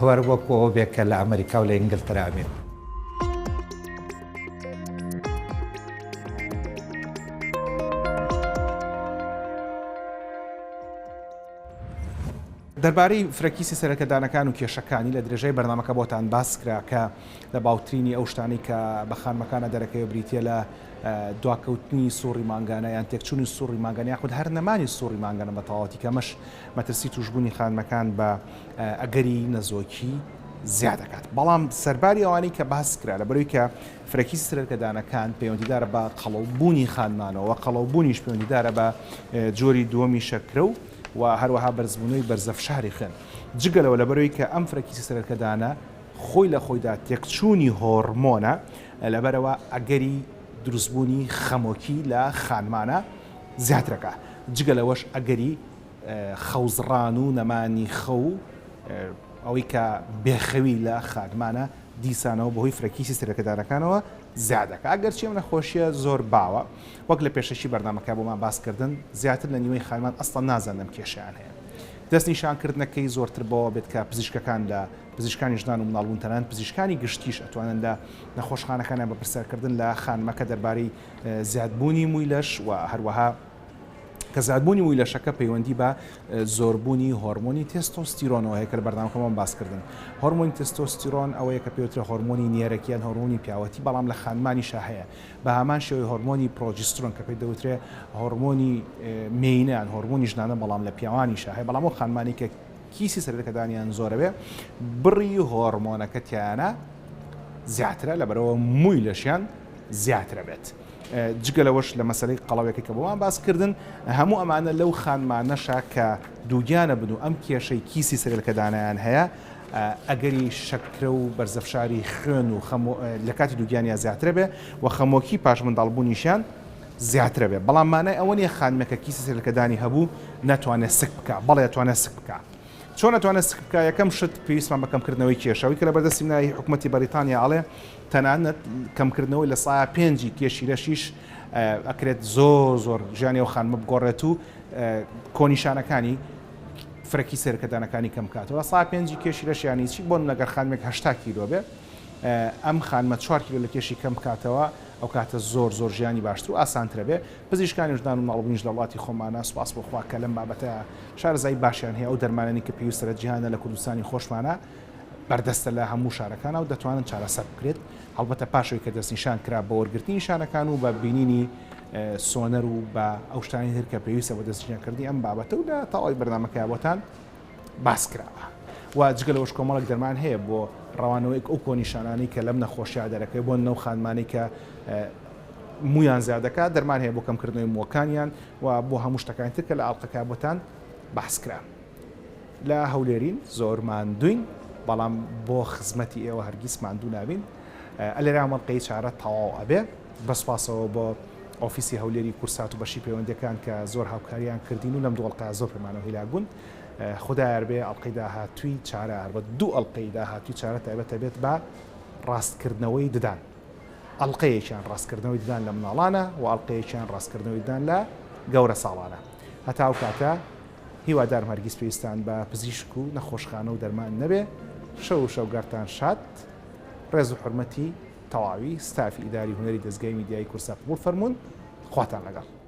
هەر وەکو ئەوە بێت کە لە ئەمریکا و لە ئینگلتەرا بێت. دەربارەی فرەکیسی سەرەکەدانەکان و کێشەکانی لە درێژای بەرنامەکە بۆتان باس کرا کە لە باوترینی ئەو شتانەی کە بە خانمەکانە دەرەکەوێت بریتییە لە دواکەوتنی سوڕی مانگانە یان تێکچوونی سوڕی مانگانە یاخود هەر نەمانی سوڕی مانگانە بە تەواوەتی کە ئەمەش مەترسی تووشبوونی خانمەکان بە ئەگەری نەزۆکی زیاد دەکات. بەڵام سەرباری ئەوانەی کە باس کرا لەبەرئەوەی کە فرەکیسی سەرەکەدانەکان پەیوەندیدارە بە قەڵەوبوونی خانمانەوە، قەڵەوبوونیش پەیوەندیدارە بە جۆری دووەمی شەکرە و و هەروەها بەرزبوونەوەی بەرزەفشاری خوێن. جگە لەوە لەبەرئەوەی کە ئەم فرەکیسی سەرەکەدانە خۆی لە خۆیدا تێکچوونی هۆڕمۆنە، لەبەرئەوە ئەگەری دروستبوونی خەمۆکی لە خانمانە زیاترەکا. جگە لەوەش ئەگەری خەوزڕان و نەمانی خەو و ئەوەی کە بێخەوی لە خانمانە دیسانەوە بەهۆی فرەکیسی سەرەکەدانەکانەوە زیاد دەکات. ئەگەرچی ئەم نەخۆشییە زۆر باوە، وەک لە پێشەکی بەرنامەکە بۆمان باس کردن، زیاتر لە نیوەی خانمان ئەسڵەن نازانن ئەم کێشەیان هەیە. دەستنیشانکردنەکەی زۆرتر بەوە بێت کە پزیشکەکان لە پزیشکانی ژنان و مناڵبوون تەنانەت پزیشکانی گشتیش ئەتوانن لە نەخۆشخانەکانیان بە پرسیارکردن لە خانمەکە دەربارەی زیادبوونی مووی لەش و هەروەها کە زیادبوونی مووی لەشەکە پەیوەندی بە زۆربوونی هۆرمۆنی تێستۆستیرۆنەوە هەیە کە لە بەرنامەکەمان باس کردن. هۆرمۆنی تێستۆستیرۆن ئەوەیە کە پێوترێ هۆرمۆنی نێرەکی یان هۆرمۆنی پیاوەتی بەڵام لە خانمانیشا هەیە بە هەمان شێوەی هۆرمۆنی پرۆجیسترۆن کە پێی دەوترێ هۆرمۆنی مێینە یان هۆرمۆنی ژنانە بەڵام لە پیاوانیشا هەیە بەڵام ئەو خانمانەی کە کیسی سەرەکەدانیان زۆرەبێ بڕی هۆرمۆنەکە تیایانە زیاترە لەبەرەوە مووی لەشیان زیاترە بێت. جگە لەوەش لە مەسەلەی قەڵەویەکە کە بۆمان باس کردن هەموو ئەمانە لەو خانمانەشە کە دووگیانە بن و ئەم کێشەی کیسی سەرێلکەدانیان هەیە ئەگەری شەکرە و بەرزەفشاری خوێن و لە کاتی دووگیانیا زیاترە بێ و خەمۆکی پاش منداڵبوونیشیان زیاترە بێ بەڵام مانای ئەوە نییە خانمێکە کیسی سەرێلکەدانی هەبوو ناتوانێت سک بکا بەڵێ ئەتوانێت سک بکا چۆن ئەتوانێت سک بکا یەکەم شت پێویستمان بە کەمکردنەوەی کێشە ئەوەی کە لەبەردەستی منە هی حکومەتی بەریتانیا ئەڵێ تەنانەت کەمکردنەوەی لە سایە پێنجی کێشی لەشیش ئەکرێت زۆر زۆر ژیانی ئەو خانمە بگۆڕێت و کۆنیشانەکانی فرەکی سێرکەدانەکانی کەم بکاتەوە. سا پێنجی کێشی لەش یانی چی؟ بۆ نمونە گەر خانمێک 80 کیلۆ بێ. ئەم خانمە چوار کیلۆ لە کێشی کەم بکاتەوە ئەو کاتە زۆر زۆر ژیانی باشتر و ئاسانترە بێ. پزیشکانی ژنان و مناڵبوونیش لە وڵاتی خۆمانە سوپاس بۆ خوا کە لەم بابەتە شارەزایی باشیان هەیە ئەو دەرمانانەی کە پێویستە لە جیهانە لە کوردستانی خۆشمانە بەردەستە لە هەموو شارەکانا و دەتوانن چارەسەر بکرێت هەڵبەتە پاش ئەوەی کە دەستنیشان کرا بە وەرگرتنی نیشانەکان و بە بینینی سۆنەر و بە ئەو شتانەی تر کە پێویستە بۆ دەستنیشانکردنی ئەم بابەتە و لە تەواوی بەرنامەکەیا بۆتان باس کراوە و جگە لەوەش کۆمەڵێک دەرمان هەیە بۆ ڕەوانەوەی ئەو کۆنیشانانەی کە لەم نەخۆشیە دەرەکەوێت بۆ نەو خانمانەی کە مویان زیاد دەکات دەرمان هەیە بۆ کەمکردنەوەی مووەکانیان و بۆ هەموو شتەکانی تر کە لە ئاڵقەکە بۆتان باس کرا. لە هەولێرین زۆر ماندووین بەڵام بۆ خزمەتی ئێوە هەرگیز ماندوو نابین ئەلێرە ئەڵقەی چارە تەواو ئەبێ بە سوپاسەوە بۆ ئۆفیسی هەولێری کورسات و بەشی پەیوەندەکان کە زۆر هاوکاریان کردین و لەم دوو ئەڵقەیە زۆر پێمانەوە هیلاک بوون خودایار بێ ئەڵقەی داهاتووی چارە هەر بە دوو ئەڵقەی داهاتووی چارە تایبەتە بێت بە ڕاستکردنەوەی ددان ئەڵقەیەکیان ڕاستکردنەوەی ددان لە مناڵانە و ئەڵقەیەکیان ڕاستکردنەوەی ددان لە گەورە ساڵانە هەتا ئەو کاتە هیوادارم هەرگیز پێویستان بە پزیشک و نەخۆشخانە و دەرمان نەبێ، شەو و شەوگارتان شاد، ڕێز و حورمەتی تەواوی ستافی ئیداری هونەری دەزگای میدیایی کوردسات قبوڵ فەرموون، خواتان لەگەڵ.